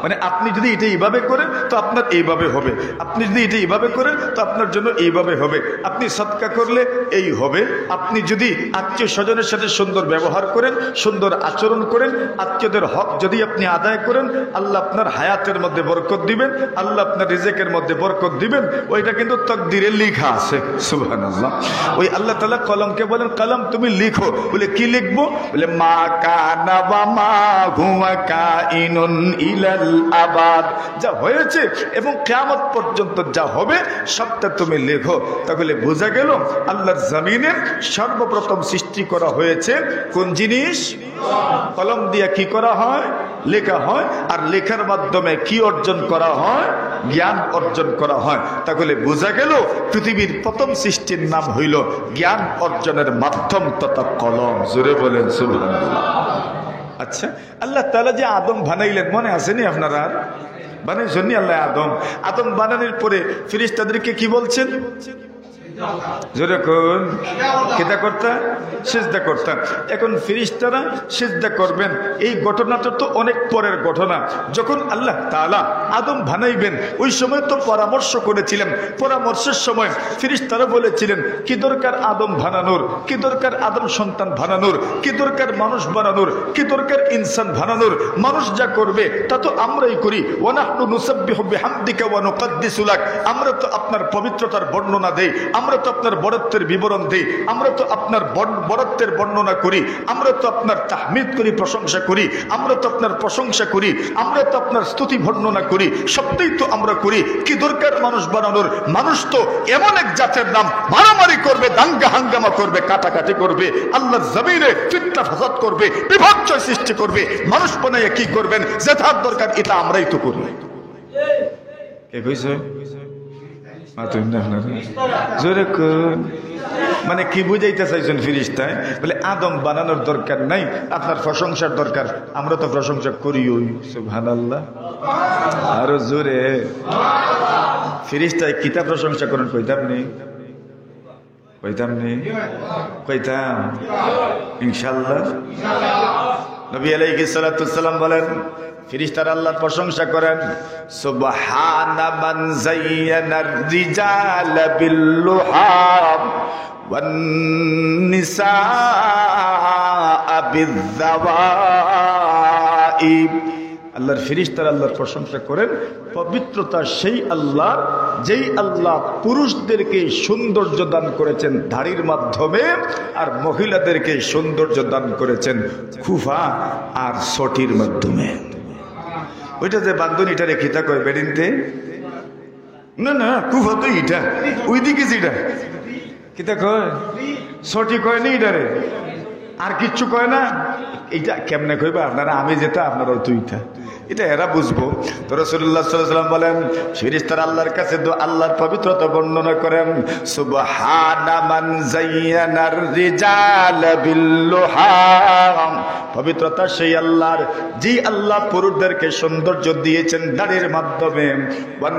মানে, আপনি যদি এটা এইভাবে করেন, তো আপনার এইভাবে হবে। আপনি যদি এটা এইভাবে করেন, তো আপনার জন্য এইভাবে হবে। আপনি সদকা করলে এই হবে। আপনি যদি আত্মীয় স্বজনের সাথে সুন্দর ব্যবহার করেন, সুন্দর আচরণ করেন, আত্মীয়দের হক যদি আপনি আদায় করেন, আল্লাহ আপনার হায়াতের মধ্যে বরকত দিবেন, আল্লাহ আপনার রিজিকের মধ্যে বরকত দিবেন। ওইটা কিন্তু তকদিরে লেখা আছে। সুবহানাল্লাহ। ওই আল্লাহ তাআলা কলমকে বলেন, "কলম, তুমি লিখো।" বলে, "কি লিখবো?" বলে, "মা কানা ওয়া মা হুয়া কাইনুন ইলাল আবাদ।" যা হয়েছে এবং কিয়ামত পর্যন্ত যা হবে, সবটা তুমি লেখো। তাহলে বোঝা গেল, আল্লাহর জমিনে সর্বপ্রথম সৃষ্টি করা হয়েছে কোন জিনিস? কলম দিয়া কি করা হয়? লেখা হয়। আর লেখার মাধ্যমে কি অর্জন করা হয়? জ্ঞান অর্জন করা হয়। তাহলে বোঝা গেল, পৃথিবীর প্রথম সৃষ্টির নাম হইল জ্ঞান অর্জনের মাধ্যম তথা কলম। জোরে বলেন সুবহানাল্লাহ। আচ্ছা, আল্লাহ তাআলা যে আদম বানাইলেন, মনে আছেনি আপনারা? বানাইছেন নি আল্লাহ আদম? আদম বানানোর পরে ফিরিস্তাদেরকে কি বলছেন? জোরে কইন, কিতা করতা? সিজদা করতা। এখন ফিরিস্তারা সিজদা করবেন, এই ঘটনাটা তো অনেক পরের ঘটনা। যখন আল্লাহ তাআলা আদম বানাইবেন, ওই সময় তো পরামর্শ করেছিলেন। পরামর্শের সময় ফিরিস্তারা বলেছিলেন, "কি দরকার আদম বানানোর? কি দরকার আদম সন্তান বানানোর? কি দরকার মানুষ বানানোর? কি দরকার ইনসান বানানোর? মানুষ যা করবে, তা তো আমরাই করি।" "ওয়া নাহনু নুসাব্বিহু বিহামদিকা ওয়া নুকাদ্দিসু লাক।" আমরা তো আপনার পবিত্রতার বর্ণনা দেই, আমরা তো আপনার বড়ত্বের বিবরণ দেই, আমরা তো আপনার বর-, বড়ত্বের বর্ণনা করি, আমরা তো আপনার তাহমিদ করি, প্রশংসা করি, আমরা তো আপনার প্রশংসা করি, আমরা তো আপনার স্তুতি বর্ণনা করি, সবটাই তো আমরা করি। কি দরকার মানুষ বানানোর? মানুষ তো এমন এক জাতের নাম, মারামারি করবে, দাঙ্গা হাঙ্গামা করবে, কাটাকাটি করবে, আল্লাহর জমিনে ফিতনা ফাসাদ করবে, বিপর্যয় সৃষ্টি করবে। মানুষ বানাইয়া কি করবেন? যেটার দরকার, এটা আমরাই তো করি। কে কইছে? মাতুন না আপনারা। জোরে কইন। মানে, কি বুঝাইতে চাইছেন ফিরিস্তায়? বলে, আদম বানানোর দরকার নাই, আপনার প্রশংসার দরকার। আমরা তো প্রশংসা করিও। সুবহানাল্লাহ। আরো জোরে। ফিরিস্তায় কিতা প্রশংসা করেন কইতাম নি? কইতাম নি? কইতাম? ইনশাআল্লাহ। নবী আলাইহিস সালাতু ওয়াস সালাম বলেন, ফিরিস্তারা আল্লাহর প্রশংসা করেন, "সুবহানা মান যায়্যানার রিজালা বিল লুহা ওয়ান নিসাআ বিয যাওয়াইব।" আল্লাহর ফিরিস্তারা আল্লাহর প্রশংসা করেন। পবিত্রতা সেই আল্লাহর, যেই আল্লাহ পুরুষদেরকে সৌন্দর্য দান করেছেন দাড়ির মাধ্যমে, আর মহিলাদেরকে সৌন্দর্য দান করেছেন খুফা আর সটির মাধ্যমে। ওইটা যে বান্ধনীটারে কিতা কয় বেডিনতে? না, না, খুফা তো ইটা, ওইদিকে যেটা। কিতা কয়? সটি কয় নি ইটারে? আর কিচ্ছু কয় না? এটা কেমনে কইবা আপনারা? আমি যেটা, আপনারাও তো ইটা। এটা এরা বুঝবো। তো রাসূলুল্লাহ সাল্লাল্লাহু আলাইহি ওয়াসাল্লাম বলেন, ফিরিস্তারা আল্লাহর কাছে দো-, আল্লাহর পবিত্রতা বর্ণনা করেন, "সুবহানা মান যায়্যানার রিজালা বিল লুহা।" পবিত্রতা সেই আল্লাহর, যেই আল্লাহ পুরুষদেরকে সৌন্দর্য দিয়েছেন দাড়ির মাধ্যমে, ওয়ান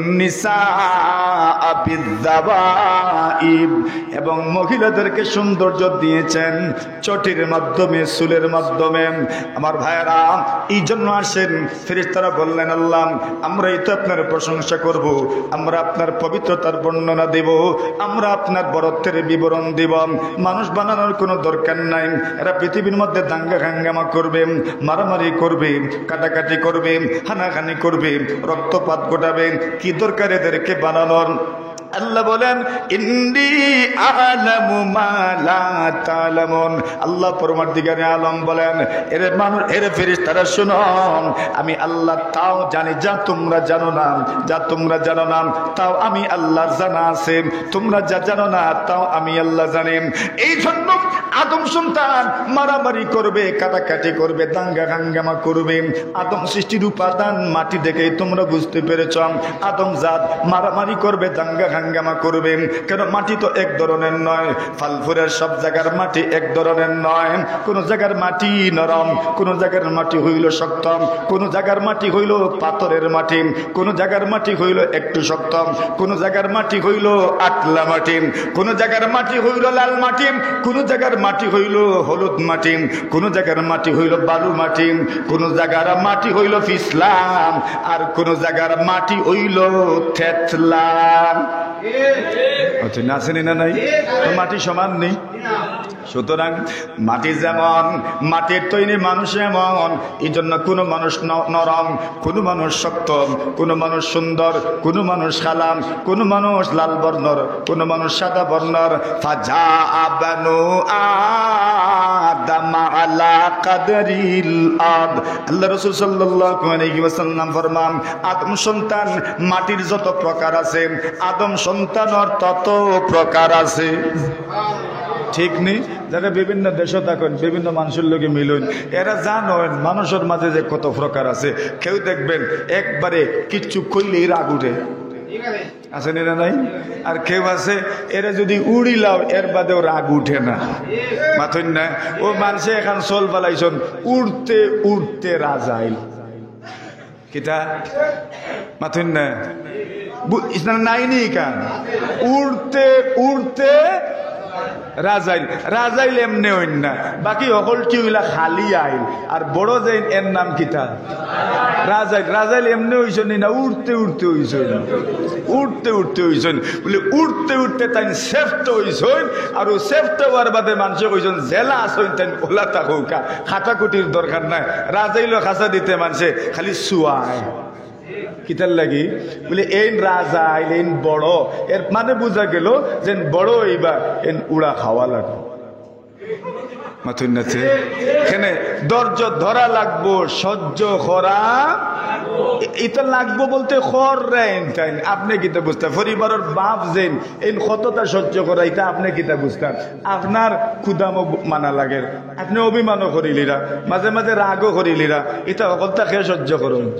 নিসাআ বিয যাওয়াইব, এবং মহিলাদেরকে সৌন্দর্য দিয়েছেন চটির মাধ্যমে, চুলের মাধ্যমে। আমার ভাইয়েরা, এই জন্য আসেন, ফেরেশতারা বললেন, "আল্লাহ, আমরাই তো আপনার প্রশংসা করব, আমরা আপনার পবিত্রতার বর্ণনা দেব, আমরা আপনার বড়ত্বের বিবরণ দেব। মানুষ বানানোর কোনো দরকার নাই।" এরা পৃথিবীর মধ্যে দাঙ্গা হাঙ্গামা করবে, মারামারি করবে, কাটাকাটি করবে, হানাহানি করবে, রক্তপাত ঘটাবে। কি দরকার এদেরকে বানানোর? আল্লাহ বলেন, "ইন্নী আ'লামু মা লা তা'লামুন।" আল্লাহ পরওয়ারদিগারে আলম বলেন, "এরে মানুষ, এরে ফেরেশতারা, শুনো, আমি আল্লাহ তাও জানি যা তোমরা জানো না, যা তোমরা জানো না তাও আমি আল্লাহর জানা আছে, তোমরা যা জানো না তাও আমি আল্লাহ জানি।" এই জন্য আদম সন্তান মারামারি করবে, কাটাকাটি করবে, দাঙ্গা হাঙ্গামা করবে। আদম সৃষ্টির উপাদান মাটি দেখে তোমরা বুঝতে পেরেছ। আদম জাত মারামারি করবে, দাঙ্গা হাঙ্গামা করবে, কেন মাটি তো এক ধরনের নয়। ফালফুরের সব জায়গার মাটি এক ধরনের নয়। কোনো জায়গার মাটি নরম, কোনো জায়গার মাটি হইল শক্ত, কোনো জায়গার মাটি হইল পাথরের মাটি, কোনো জায়গার মাটি হইল একটু শক্ত, কোনো জায়গার মাটি হইল আটলা মাটি, কোনো জায়গার মাটি হইল লাল মাটি, কোনো জায়গার জাগার মাটি হইল হলুদ মাটি, কোন জাগার মাটি হইল বালু মাটি, কোন জাগার মাটি হইল ফিসলা, আর কোন জাগার মাটি হইল থেতলা। আচ্ছা, না, আছে নি না নাই? তো মাটি সমান নি? সুতরাং মাটি যেমন, মাটির তৈরি মানুষ এমন। এই জন্য কোনো মানুষ ন-, নরম, কোনো মানুষ শক্ত, কোনো মানুষ সুন্দর, কোনো মানুষ কালা, কোনো মানুষ লাল বর্ণর, কোনো মানুষ সাদা বর্ণর। ফাজা বানু আদম আলা কাদরিল আরদ। আল্লাহ রাসূল সাল্লাল্লাহু আলাইহি ওয়াসাল্লাম ফরমান, আদম সন্তান মাটির যত প্রকার আছে, আদম সন্তানর তত প্রকার আছে। ঠিক নি? যারা বিভিন্ন দেশো থাকইন, বিভিন্ন মানুষর লগে মিলইন, এরা জানইন মানুষর মাঝে যে কত প্রকার আছে। কেউ দেখবেন একবারে কিচ্ছু কইলেই রাগ উঠে, আছে নি না নাই? আর কেউ আছে, এরা যদি উড়িলাও, এর বাদেও রাগ উঠে না। মাতইন না? ও মানষে এখান চল ফালাইছইন, উড়তে উড়তে রাজাইল। কিতা? মাতইন না? বু-, ইসলাম নাই নি কান? উড়তে উড়তে রাজাইল। রাজাইল এমনে অইন না, বাকি হকলটি অইলা খালি আইল। আর বড় যেইন, এর নাম কিতা? রাজাইল। রাজাইল এমনে অইছইন নি না, উড়তে উড়তে অইছইন, উড়তে উড়তে অইছইন। বলে উড়তে উড়তে তাইন শ্রেষ্ঠ অইছইন। আর ও শ্রেষ্ঠ অওয়ার বাদে মানষে কইছইন, যেলা আছইন তাইন ওলা থাকউক্কা, কাটাকুটির দরকার নাই। রাজাইলো খাসা দিতে মানষে খালি চুয়ায়। কিতার লাগি? বলে এইন রাজাইল, এইন বড়, এর মানে বুঝা গেল যে এইন বড় অইবা, এইন উড়া খাওয়া লাগবো। মাতইন না তে? কেনে? ধৈর্য ধরা লাগবো, সহ্য করা। এ-, ইতা লাগবো বলতে খর রে, এইন তাইন। আপনে কিতা বুঝতা? পরিবারর বাপ যেইন, এইন কততা সহ্য করা, ইতা আপনে কিতা বুঝতা? আপনার ক্ষুধামও মানা লাগের, আপনে অভিমানও করিলিরা, মাঝে মাঝে রাগও করিলিরা, ইতা হকলতা কে সহ্য করইন?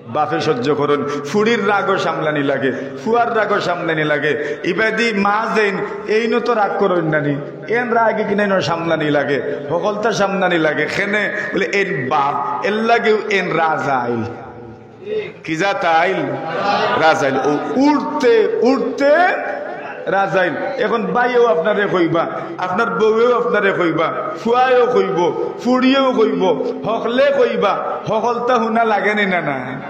বাপে সহ্য করইন। ফুড়ির রাগও সামলানি লাগে, ফুয়ার রাগও সামলানি লাগে। ইবাদি মা যেইন, এইনও তো রাগ করইন না নি, এইন রাগ কিনাইনও সামলানি লাগে, হকলতা সামলানি লাগে। কেনে? বলে এইন বাপ, এর লাগিও এইন রাজাইল। কি জাত আইল? রাজাইল। ও উড়তে উড়তে রাজাইল। এখন ভাইয়েও আপনারে কইবা, আপনার বউয়েও আপনারে কইবা, ফুয়ায়ও কইবো, ফুড়িয়েও কইবো, হকলে কইবা, হকলতা হুনা লাগে নি না না?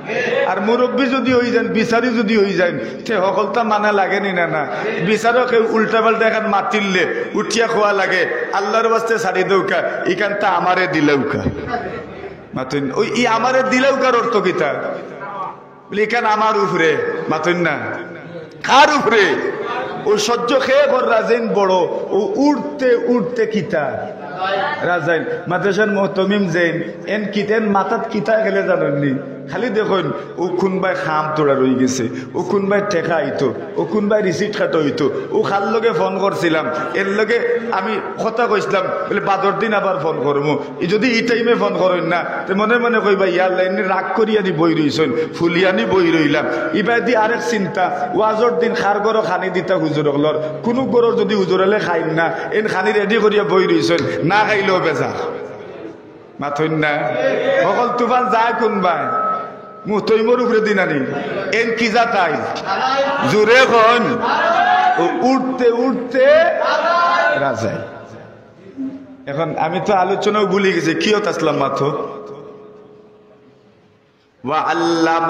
আর মুরব্বি যুদি অইযাইন, বিচারি যুদি অইযাইন, তে হকলতা মানা লাগে নি না না? বিচারকে উল্টা পাল্টা এখান মাতিলে উঠিয়া কওয়া লাগে, আল্লার ওয়াস্তে ছাড়ি দেউক্কা, ইখানতা আমারে দিলাউক্কা। মাতইন, ওই ই আমারে দিলাউক্কার অর্থ কিতা? বলে, ইখান আমার উপরে, মাতইন না। কার উপরে? ও সহ্য কে কররা যেইন বড়, ও উড়তে উড়তে কিতা? রাজাইল। মাদ্রাসার মুহতমিম যেইন, এইন কিতা, এইন মাথাত কিতা খেলে জানইন নি? খালি দেখইন, ও কুনবায় কাম তোড়া রইগেছে, ও কুনবায় টেকা আইতো, ও কুনবায় receipt কাটা অইতো, ও কার লগে ফোন করছিলাম, এর লগে আমি কথা কইছলাম, বলে বাদর দিন আবার ফোন করমু। ই যুদি ই টাইমে ফোন করইন না, তে মনে মনে কইবা, ইয়া আল্লা, এমনে রাগ করিয়া নি বই রইছইন, ফুলিয়া নি বই রইলা। ইবাদি আরেক চিন্তা, ওয়াজর দিন কার ঘরো খানি দিতা হুজুর অকলর, কুনু ঘরর যুদি হুজুর অকলে খাইন না, এইন খানি ready করিয়া বই রইছইন, না খাইলেও বেজার। মাতইন না। হকল তুফান যায় কুনবায়? মুহতমিমর উপরে দি না নি। এইন কি জাত আইল? জোরে কইন। ও উড়তে উড়তে রাজাইল। এখন আমি তো আলোচনাও ভুলি গেছি, কিয়ত আছলাম মাত্র। وعلم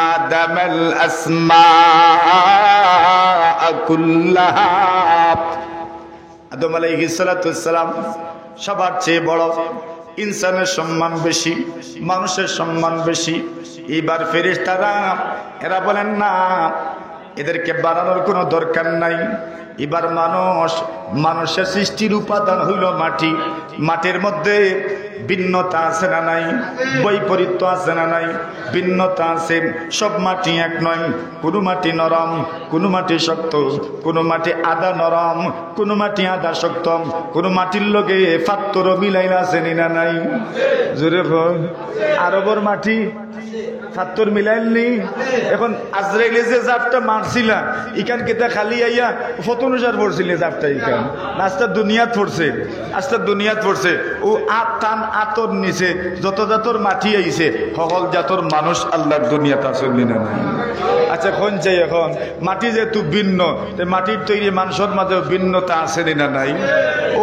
آدم الأسماء كلها। আদম আলাইহিস সালাতু ওয়াস সালাম সবার চেয়ে বড়, ইনসানের সম্মান বেশি, মানুষের সম্মান বেশি। ইবার ফেরেশতারা এরা বলেন, না, এদেরকে বানানোর কোনো দরকার নাই। ইবার মানুষ, মানুষের সৃষ্টির উপাদান হইল মাটি। মাটির মধ্যে ভিন্নতা আছে না নাই? বৈপরীত্য আছে না নাই? ভিন্নতা আছে। সব মাটি এক নয়। কোনো মাটি নরম, কোনো মাটি শক্ত, কোনো মাটি আধা নরম, কোনো মাটি আধা শক্ত, কোনো মাটির লগে পাত্থরও মিলাইল আছে নি না নাই? জোরে কও। আরবর মাটি পাত্থর মিলাইল নি? এখন আজরাইলে যে জাপটা মারছিলা, ইখান কিতা খালি আইয়া অনুসার পড়ছিল নি যাত্রা ইখান? না, আস্তা দুনিয়াত পড়ছে, আস্তা দুনিয়াত পড়ছে। ও আত তান আতর নিচে যত জাতর মাটি আইছে, হকল জাতর মানুষ আল্লাহর দুনিয়াত আছইন নি না নাই? আচ্ছা, কইন চাই এখন, মাটি যেহেতু ভিন্ন, তে মাটির তৈরি মানুষর মাঝেও ভিন্নতা আছে নি না নাই?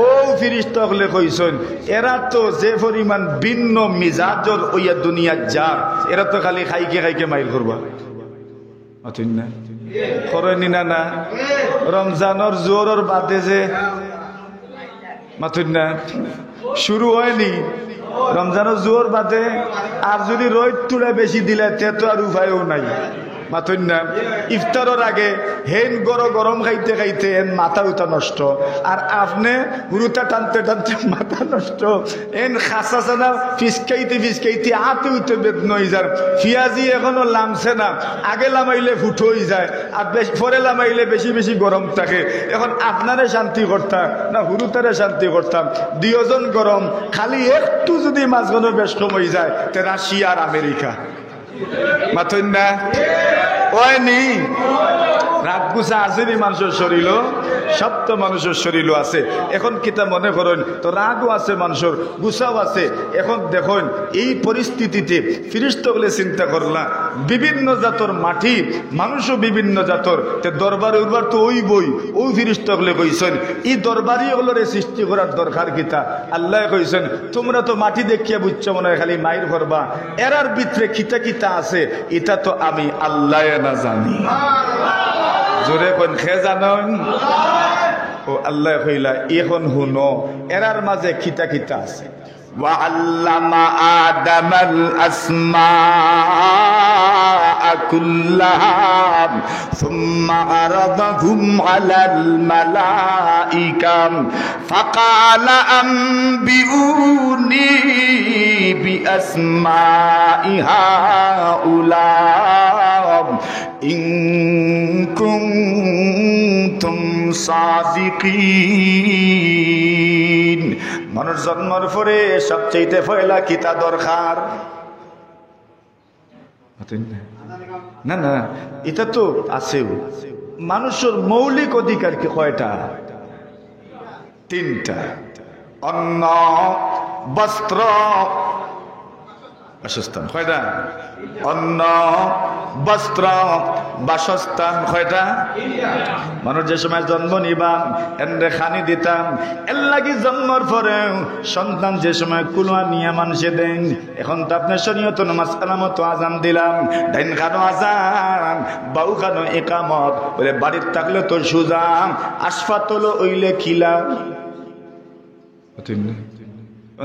ও ফিরিস্তা অকলে কইছইন, এরা তো যে পরিমাণ ভিন্ন মিজাজর অইয়া দুনিয়াত যার, এরা তো খালি খাইকে খাইকে মাইর করবা। মাতইন না? করইন নি না না? রমজানর জোহরর বাদে যে, মাতইন না? শুরু অয়নি রমজানর জোহর বাদে, আর যুদি রইদ তুড়া বেশি দিলে, তে তো আর উপায়ও নাই। মাতইন না? ইফতারর আগে হেইন গরো গরম খাইতে খাইতে এন মাথা উতা নষ্ট, আর আপনে হুরুতা টানতে টানতে মাথা নষ্ট। এন খাসা চানা ফিসকাইতে ফিসকাইতে আতে উতে বেদনা অইযার। পিয়াজি এখনো লামছে না, আগে লামাইলে ফুটো অইযায়, আর বেশ-, পরে লামাইলে বেশি বেশি গরম থাকে। এখন আপনারে শান্তি করতাম না হুরুতারে শান্তি করতাম? দুইজন গরম, খালি একটু যুদি মাঝখানো বেশ কম অইযায়, তে রাশিয়া আর আমেরিকা। মাতইন না? অয়নি? রাগ গুছা আছে নি মানষর শরীলো? সব তো মানষর শরীলো আছে। এখন কিতা মনে করইন, তো রাগও আছে মানষর, গুছাও আছে। এখন দেখইন, এই পরিস্থিতিতে ফিরিস্তা অকলে চিন্তা করলা, বিভিন্ন জাতর মাটি, মানুষও বিভিন্ন জাতর, তে দরবারে উরবার তো অইবই, ও ফিরিস্তা অকলে কইছইন, ই দরবারি অকলরে সৃষ্টি করার দরকার কিতা? আল্লায় কইছইন, তুমরা তো মাটি দেখিয়া বুঝছো মনে অয় খালি মাইর করবা, এরার ভিতরে কিতা কিতা আছে ইতা তো আমি আল্লায় না জানি। জোরে কইন, কে জানইন? ও আল্লায় কইলা, এখন হুনো, এরার মাঝে কিতা কিতা আছে। وعلم آدم الأسماء كلها ثم عرضهم على الملائكة فقال أنبئوني بأسماء هؤلاء إن كنتم صادقين। মানষর জন্মর পরে সবচাইতে পয়লা কিতা দরকার? না, না, ইটা তো আছেউ। মানষর মৌলিক অধিকার কি কয়টা? তিনটা। অন্ন, বস্ত্র, বাসস্থান। কয়টা? অন্ন, বস্ত্র, বাসস্থান। কয়টা? মানুষ যে সময় জন্ম নিবা, এনরে খানি দিতা, এরলাগি জন্মর পরে সন্তান যে সময় কুলো আনিয়া মানষে দেইন, এখন তো আপনে শরীয়তর মাসআলা মতো আজান দিলা, ডাইন কানো আজান, বাউ কানো ইকামত, বলে বাড়িত থাকলে তো সুজা, হাসপাতালো অইলে কিলা।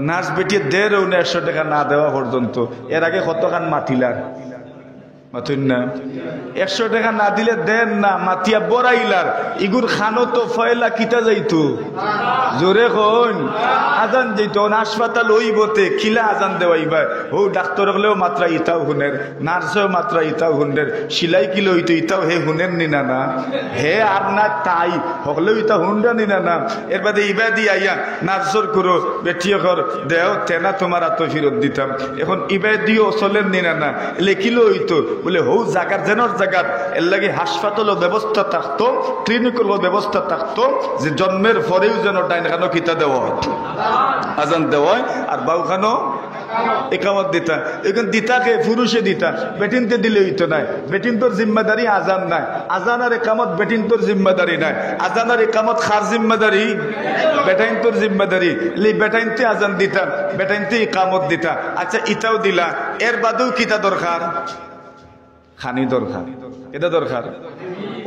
নার্স বেটিয়ে দের অউ একশো টেকা না দেওয়া পর্যন্ত, এর আগে কতখান মাতিলার? মাতইন না। একশো টেকা না দিলে দেন না, মাতিয়া বড়াইলার। ইগুর খানো তো পয়লা কিতা যাইতো? জোরে কইন। আজান যাইতো। অন হাসপাতাল অইবো তে, কিলা আজান দেওয়াইবা? অউ ডাক্তর অকলেও মাতরা ইতাও হুনের, নার্সেও মাতরা ইতাও হুনের, সিলাই কিলা অইতো ইতাও হে হুনের নি না না? হে আর না তাই, হকলেও ইতা হুনরা নি না না? এর বাদে ইবাদি আইয়া নার্সর করো, বেটিয়ে কর, দেও, তেনা তুমার আতো ফিরত দিতাম। এখন ইবাদিও চলের নি না না? লেখিলো অইতো, বলে, হউ জাগার যেনর জাগাত, এরলাগি হাসপাতালো ব্যবস্থা থাকতো, ক্লিনিকলো ব্যবস্থা থাকতো, যে জন্মের পরেউ যেন ডাইন কানো কিতা দেওয়া অয়, আজান দেওয়া অয়, আর বাউ কানো ইকামত দিতা। এখন দিতা কে? পুরুষে দিতা, বেটিন্তে দিলে অইতো নায়। বেটিন্তর জিম্মাদারি আজান নায়, আজান আর ইকামত বেটিন্তর জিম্মাদারি নায়। আজান আর ইকামত কার জিম্মাদারি? বেটাইন্তর জিম্মাদারি। লি বেটাইন্তে আজান দিতা, বেটাইন্তে ইকামত দিতা। আচ্ছা, ইতাও দিলা, এর বাদেও কিতা দরকার? খানি দরকার। ইটা দরকার।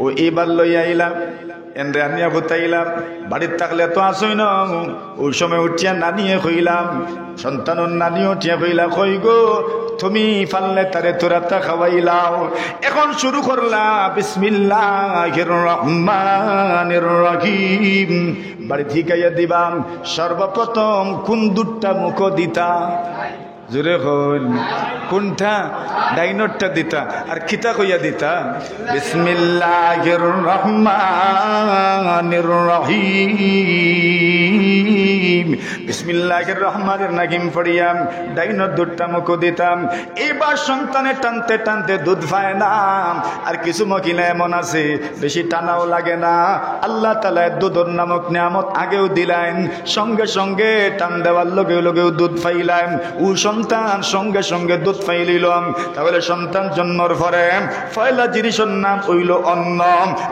অউ ইবার লইয়া আইলাম, এনরে আনিয়া ফুতাইলাম, বাড়িত থাকলে তো আছই না। অউ সময় উঠিয়া নানিয়ে কইলাম, সন্তানর নানি উঠিয়া কইলা, কই গো, তুমি পারলে তারে থুড়াতা খাওয়াইলাও। এখন শুরু করলা, বিসমিল্লাহির রহমানির রহিম। বাড়িত হিকাইয়া দিবা, সর্বপ্রথম কুন দুধটা মুখো দিতা? জোরে কইন। কোনটা? ডাইনরটা দিতা। আর কিতা কইয়া দিতা? বিসমিল্লাহির রহমানির রহিম। বিসমিল্লাহির রহমানির রহিম পড়িয়া ডাইনর দুধটা মুখো দিতাম। এইবার সন্তানে টানতে টানতে দুধ পায় না। আর কিছু মহিলা এমন আছে, বেশি টানাও লাগে না। আল্লাহ তাআলায় দুধর নামক নিয়ামত আগেও দিলাইন, সঙ্গে সঙ্গে টান দেওয়ার লগে লগেও দুধ পাইলাইন। ও সন্তান সঙ্গে সঙ্গে দুধ পাইলিল, তাহলে সন্তান জন্মর পরে পয়লা জিনিসর নাম অইলো অন্ন।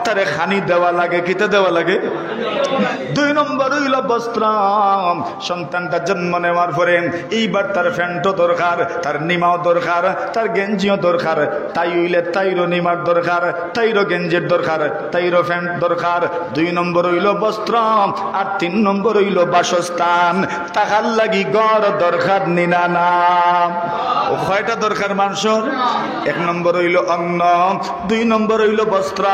তারে খানি দেওয়া লাগে। কিতা দেওয়া লাগে? দুই নম্বর অইলো বস্ত্র। সন্তানটা জন্ম নেওয়ার পরে এইবার তার প্যান্টও দরকার, তার নিমাও দরকার, তার গেঞ্জিও দরকার। তাই অইলে তাইরও নিমার দরকার, তাইরও গেঞ্জির দরকার, তাইরও প্যান্ট দরকার। দুই নম্বর অইলো বস্ত্র, আর তিন নম্বর অইলো বাসস্থান। থাকার লাগি ঘর দরকার নি না না? ও কয়টা দরকার মানুষর? এক নম্বর অইলো অন্ন, দুই নম্বর অইলো বস্ত্র,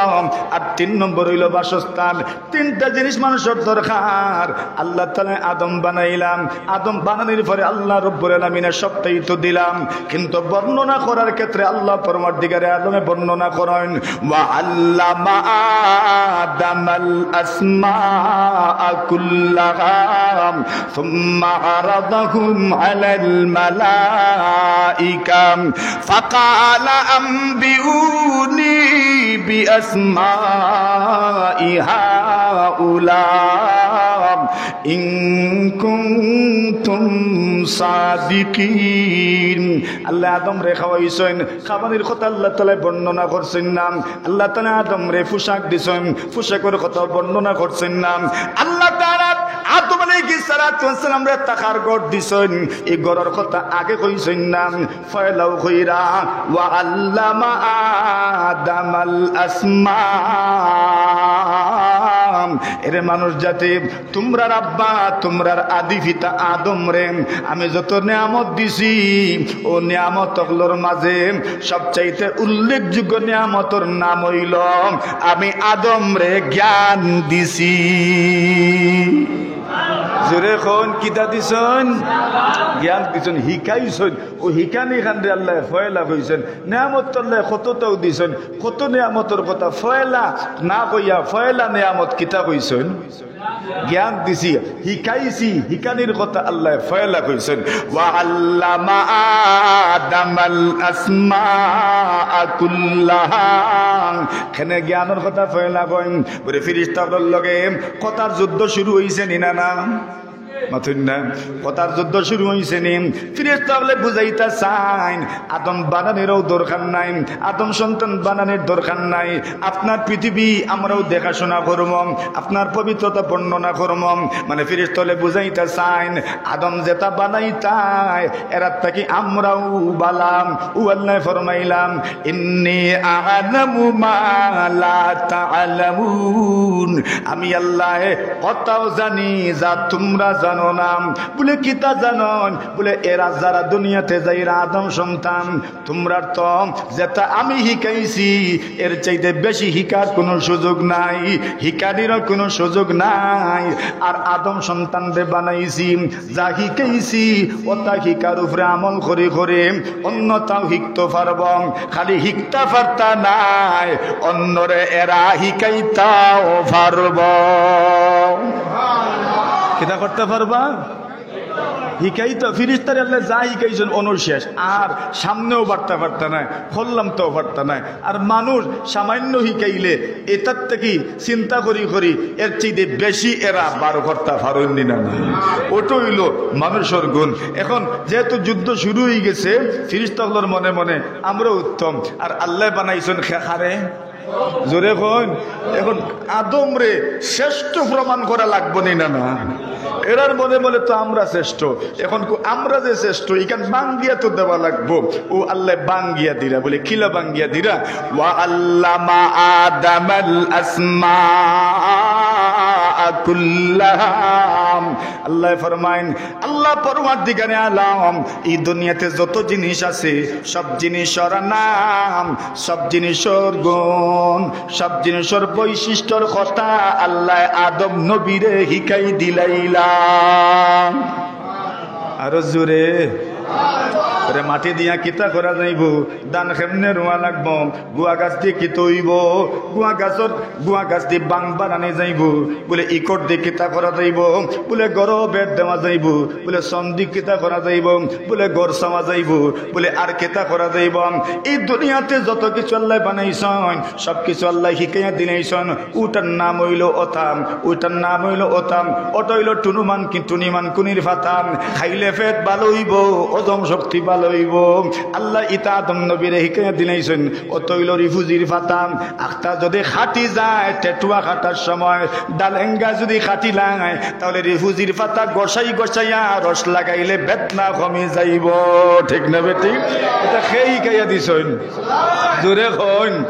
আর তিন নম্বর অইলো বাসস্থান। তিনটা জিনিস মানুষর দরকার। আল্লাহ তাআলায় আদম বানাইলাম, আদম বানানির পরে আল্লাহ রব্বুল আলামিনে সবটাই তো দিলাম, কিন্তু বর্ণনা করার ক্ষেত্রে আল্লাহ পরওয়ারদিগারে আলমে বর্ণনা করেন, "ওয়া আল্লামা আদামাল আসমাআ কুল্লাহা সুম্মা আরাদাহুম আলাল মালাইকা ফাকালা আম্বিউনি বিআসমাই হাউলা ইন কুনতুম সাদিকিন।" আল্লাহ আদমরে খাওয়াইছইন, খাবানির কথা আল্লাহ তাআলায় বর্ণনা করছইন না। আল্লাহ তাআলায় আদমরে পোশাক দিছইন, পোশাকর কথা বর্ণনা করছইন না। আল্লাহ তাআলায় আদম আলাইহিস সালাতু ওয়াস সালামরে থাকার ঘর দিছইন, এই ঘরর কথা আগে কইছইন না। পয়লাউ কইরা, "ওয়া আল্লামা আদামাল আসমাআ।" এরে মানুষ জাতি, তুমরার আব্বা, তুমরার আদি পিতা আদমরে আমি যত নিয়ামত দিছি, অউ নিয়ামত অকলর মাঝে সবচাইতে উল্লেখযোগ্য নিয়ামতর নাম অইলো আমি আদমরে জ্ঞান দিছি। জোরে কইন, কিতা দিছইন? জ্ঞান দিছইন, হিকাইছইন। অউ হিকানিখানরে আল্লায় পয়লা কইছইন। নিয়ামত তো আল্লায় কততাউ দিছইন, কত নিয়ামতর কথা পয়লা না কইয়া পয়লা নিয়ামত কিতা কইছইন? জ্ঞান দিছি, হিকাইছি, হিকানির কথা আল্লায় পয়লা কইছইন, "ওয়া আল্লামা আদামাল আসমাআ কুল্লাহা।" কেনে জ্ঞানর কথা পয়লা কইন? বলে, ফিরিস্তা অকলর লগে কথার যুদ্ধ শুরু অইছে নি না, না? মাতইন না? কথার যুদ্ধ শুরু অইছে নি? ফিরিস্তা অকলে বুঝাইতা চাইন, আদম বানানিরও দরকার নাই, আদম সন্তান বানানির দরকার নাই। আপনার পৃথিবী আমরাও দেখাশোনা করমু, আপনার পবিত্রতা বর্ণনা করমু। মানে ফিরিস্তা অকলে বুঝাইতা চাইন, আদম যেতা বানাইতায়, এরার থাকি আমরাও বালা। অউ আল্লায় ফরমাইলা, "ইন্নী আ'লামু মা লা তা'লামুন।" আমি আল্লায় অতাও জানি যা তুমরা জানো না। বলে, "কিতা জানইন?" বলে, "এরা যারা দুনিয়াতে যাইরা আদম সন্তান, তুমরার তো যেতা আমি হিকাইছি, এর চাইতে বেশি হিকার কুনু সুযোগ নাই, হিকানিরও কুনু সুযোগ নাই। আর আদম সন্তানরে বানাইছি, যা হিকাইছি, অতা হিকার উপরে আমল করি করি অন্যতাও হিকতো পারবা। খালি হিকতা পারতা নায়, অন্যরে এরা হিকাইতাও পারবা।" কিতা করতা পারবা? হিকাইতা, ফিরিস্তারে আল্লায় যা হিকাইছইন, অনো শেষ। আর সামনেও বাড়তা পারতা নায়, করলাম তো পারতা নায়। আর মানুষ সামান্য হিকাইলে এটার থাকি চিন্তা করি করি এর চাইতে বেশি এরা বার করতা পারইন নি না। অটা অইলো মানুষর গুণ। এখন যেহেতু যুদ্ধ শুরু অইগেছে, ফিরিস্তা অকলর মনে মনে আমরাও উত্তম, আর আল্লায় বানাইছইন খে-, খারে। জোরে কইন, এখন আদমরে শ্রেষ্ঠ প্রমাণ করা লাগবো নি না, না? এরার মনে মনে তো আমরা শ্রেষ্ঠ। এখন কো-, আমরা যে শ্রেষ্ঠ, ইখান ভাঙ্গিয়া তো দেওয়া লাগবো। অউ আল্লায় ভাঙ্গিয়া দিরা, বলে, "কিলা ভাঙ্গিয়া দিরা?" "ওয়া আল্লামা আদামাল আসমাআ কুল্লাহা।" আল্লায় ফরমাইন, আল্লাহ পরওয়ারদিগারে আলম, ই দুনিয়াতে যত জিনিস আছে, সব জিনিসর নাম, সব জিনিসর গুণ, সব জিনিসর বৈশিষ্ট্যর কথা আল্লায় আদম নবীরে হিকাই দিলাইলা। আরো জোরে। ওরে মাটি দিয়া কিতা করা যাইবো? ধান কেমনে রোয়া লাগবো? গুয়া গাছ দি কিতা অইবো? গুয়া গাছর, গুয়া গাছ দি বাং বানানি যাইবো। বুলে ইকট দি কিতা করা যাইবো? বুলে ঘরো বেত দেওয়া যাইবো। বুলে সন দি কিতা করা যাইবো? বুলে ঘর ছাওয়া যাইবো। বুলে আর কিতা করা যাইবো? ই দুনিয়াতে যত কিছু আল্লায় বানাইছইন, সব কিছু আল্লায় হিকাইয়া দিলাইছইন। উটার নাম অইলো অতা, উটার নাম অইলো অতা। ওটা অইলো টুনুমান কি টুনিমান কুনির ফাতা। খাইলে পেট ভালা অইবো, হজম শক্তি ভালা অইবো। আল্লায় ইতা আদম নবীরে হিকাইয়া দিলাইছইন। ওটা অইলো রিফুজির ফাতা। আখতা যদি কাটি যায়, টেটুয়া কাটার সময় ডালেঙ্গা যদি কাটিলায়, তাহলে রিফুজির ফাতা গসাই গসাইয়া রস লাগাইলে বেদনা কমি যাইবো। ঠিক না বেটি? ইটা কে হিকাইয়া দিছইন? জোরে কইন।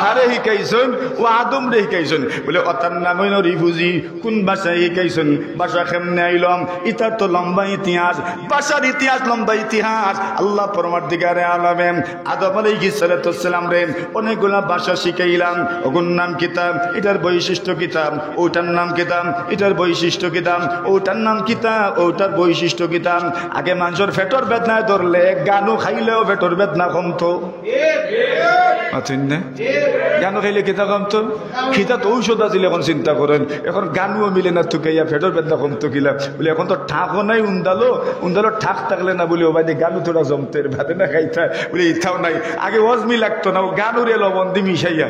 কারে হিকাইছইন? ও আদমরে হিকাইছইন। বুলে, ওটার নাম অইলো রিফুজি। কুন ভাষায় হিকাইছইন? ভাষা কেমনে আইলো? ইতার তো লম্বা ইতিহাস, ভাষার ইতিহাস, লম্বা ইতিহাস। আল্লাহ পরওয়ারদিগারে আলমে আদম আলাইহিস সালাতু ওয়াস সালামরে অনেকগুলা ভাষা শিখাইলা। ওগুর নাম কিতা? ইটার বৈশিষ্ট্য কিতা? ওটার নাম কিতা? ইটার বৈশিষ্ট্য কিতা? ওটার নাম কিতা? ওটার বৈশিষ্ট্য কিতা? আগে মানষর পেটর বেদনায় ধরলে গানু খাইলেও পেটর বেদনা কমতো। মাতইন না? গানু খাইলে কিতা কমতো? কিতা তো ঔষধ আছিল, এখন চিন্তা করইন। এখন গানুও মিলে না তুকাইয়া, পেটর বেদনা কমতো কিলা? বুলে, এখন তো ঠাকও নাই, উন্দালো, উন্দালো ঠাক থাকলে না বুলে, ও বাদে গানু থুড়া জমতের বাদে না খাইতা। বুলে, ইতাও নাই। আগে অজমি লাগতো না, ও গানুরে লবণ দি মিশাইয়া।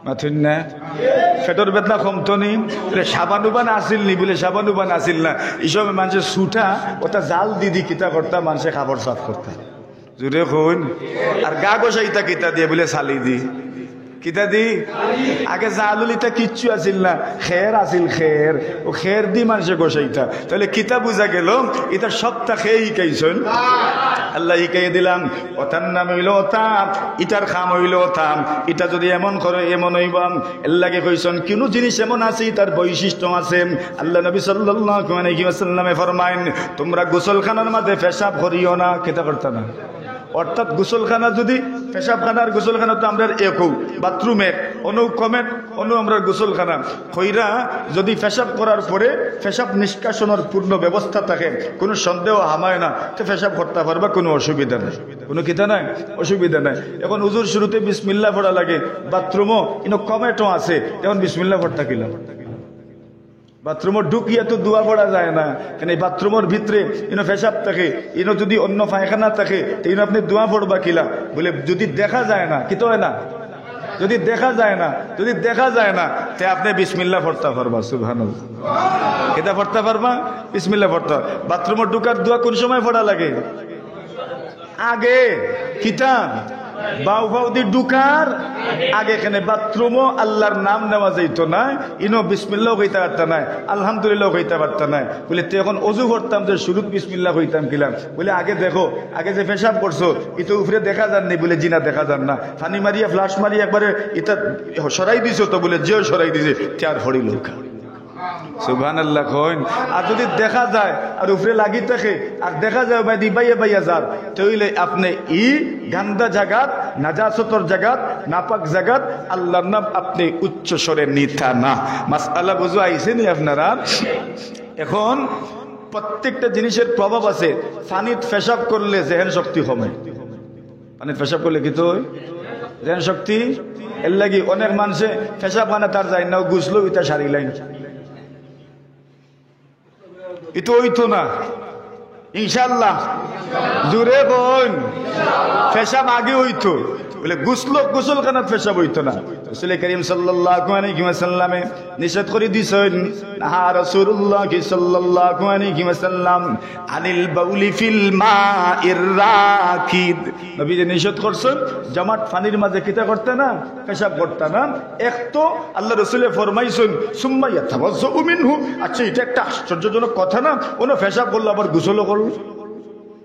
মাতইন না? পেটর বেদনা কমতো নি? বুলে, সাবান উবান আছিল নি? বুলে, সাবান উবান আছিল না। ই সময় মানষে ছুটা, ওটা জাল দি দি কিতা করতা, মানষে কাপড় সাফ করতা। জোরে কইন। আর গা গসাইতা কিতা দিয়া? বুলে, ছালি দি। কিতা দি? আগে জালুল ইতা কিচ্ছু আছিল না, খের আছিল, খের। ও খের দি মানষে গসাইতা। তাইলে কিতা বুঝা গেল? ইতা সবতা কে হিকাইছইন? আল্লায় হিকাইয়া দিলা। ওটার নাম অইলো ওটা, ইটার কাম অইলো ওটা। ইটা যদি এমন করো, এমন অইবো। এরলাগি কইছইন, কুনু জিনিস এমন আছে, ইতার বৈশিষ্ট্য আছে। আল্লার নবী সাল্লাল্লাহু আলাইহি ওয়াসাল্লামে ফরমাইন, তুমরা গোসলখানার মাঝে পেশাব করিও না। কিতা করতা না? অর্থাৎ গোসলখানা যদি, পেশাবখানা আর গোসলখানা তো আমরার একউ, বাথরুম এক, অনো কমেট, অনো আমরার গোসলখানা। কইরা যদি পেশাব করার পরে পেশাব নিষ্কাশনর পূর্ণ ব্যবস্থা থাকে, কুনু সন্দেহ হামায় না, তে পেশাব করতা পারবা, কুনু অসুবিধা নাই। কুনু কিতা নাই, অসুবিধা নাই। এখন উজুর শুরুতে বিসমিল্লাহ পড়া লাগে, বাথরুমও ইনো কমেটও আছে, এখন বিসমিল্লাহ পড়তা কিলা? বাথরুমো ঢুকিয়া তো দোয়া পড়া যায় না, কেনে বাথরুমর ভিতরে ইনো পেশাব থাকে, ইনো যদি অন্য পায়খানা থাকে, তে ইনো আপনে দোয়া পড়বা কিলা? বুলে, যদি দেখা যায় না, কিতা অয় না? যদি দেখা যায় না, যদি দেখা যায় না, তে আপনে বিসমিল্লাহ পড়তা পারবা। সুবহানাল্লাহ। কিতা পড়তা পারবা? বিসমিল্লাহ পড়তা। বাথরুমো ঢুকার দোয়া কুন সময় পড়া লাগে? আগে। কিতা? বাউ পাওদি ঢুকার আগে। কেনে বাথরুমো আল্লার নাম নেওয়া যাইতো নায়, ইনো বিসমিল্লাহ কইতা পারতা নায়, আলহামদুলিল্লাহ কইতা পারতা নায়। বুলে, তে এখন অজু করতাম যে শুরুত বিসমিল্লাহ কইতাম কিলা? বুলে, আগে দেখো, আগে যে পেশাব করছো, ইতো উপরে দেখা যার নি? বুলে, জি না, দেখা যার না। পানি মারিয়া, ফ্লাশ মারিয়া একবারে ইতা সরাই দিছো তো? বুলে, জি অয়, সরাই দিছি। তে আর পড়িলাউক্কা। সুবহানাল্লাহ কইন। আর যদি দেখা যায় আর উপরে লাগি থাকে, আর দেখা যায় বায়দি বাইয়া বাইয়া যার, তে অইলে আপনে ই গান্দা জাগাত, নাজাসতর জাগাত, নাপাক জাগাত আল্লার নাম আপনে উচ্চ স্বরে নিতা না। মাসআলা বুঝো আইছে নি আপনারার? এখন প্রত্যেকটা জিনিসের প্রভাব আছে। পানিত পেশাব করলে জেহেন শক্তি কমে। পানিত পেশাব করলে কিতা অয়? জেহেন শক্তি। এরলাগি অনেক মানষে পেশাবখানাত আর যাইন না, ও গোসলও ইতা সারিলাইন। ইতা অইতো না, ইনশাআল্লাহ। জোরে কইন। পেশাব আগে অইতো, বুলে গোসল, গোসলখানাত পেশাব অইতো না। রাসূলে করিম সাল্লাল্লাহু আলাইহি ওয়াসাল্লামে নিষেধ করি দিছইন, নাহা রাসূলুল্লাহ সাল্লাল্লাহু আলাইহি ওয়াসাল্লাম আনিল বাউলি ফিল মাইর রাকিদ। নবীজি নিষেধ করছইন, জমাট পানির মাঝে কিতা করতা না? পেশাব করতা না। এক তো আল্লার রসুলে ফরমাইছইন, "সুম্মা ইয়াতাওয়াজ্জাউ মিনহু।" আচ্ছা, ইটা একটা আশ্চর্যজনক কথা না? অনো পেশাব করলো, আবার গোসলও করলো।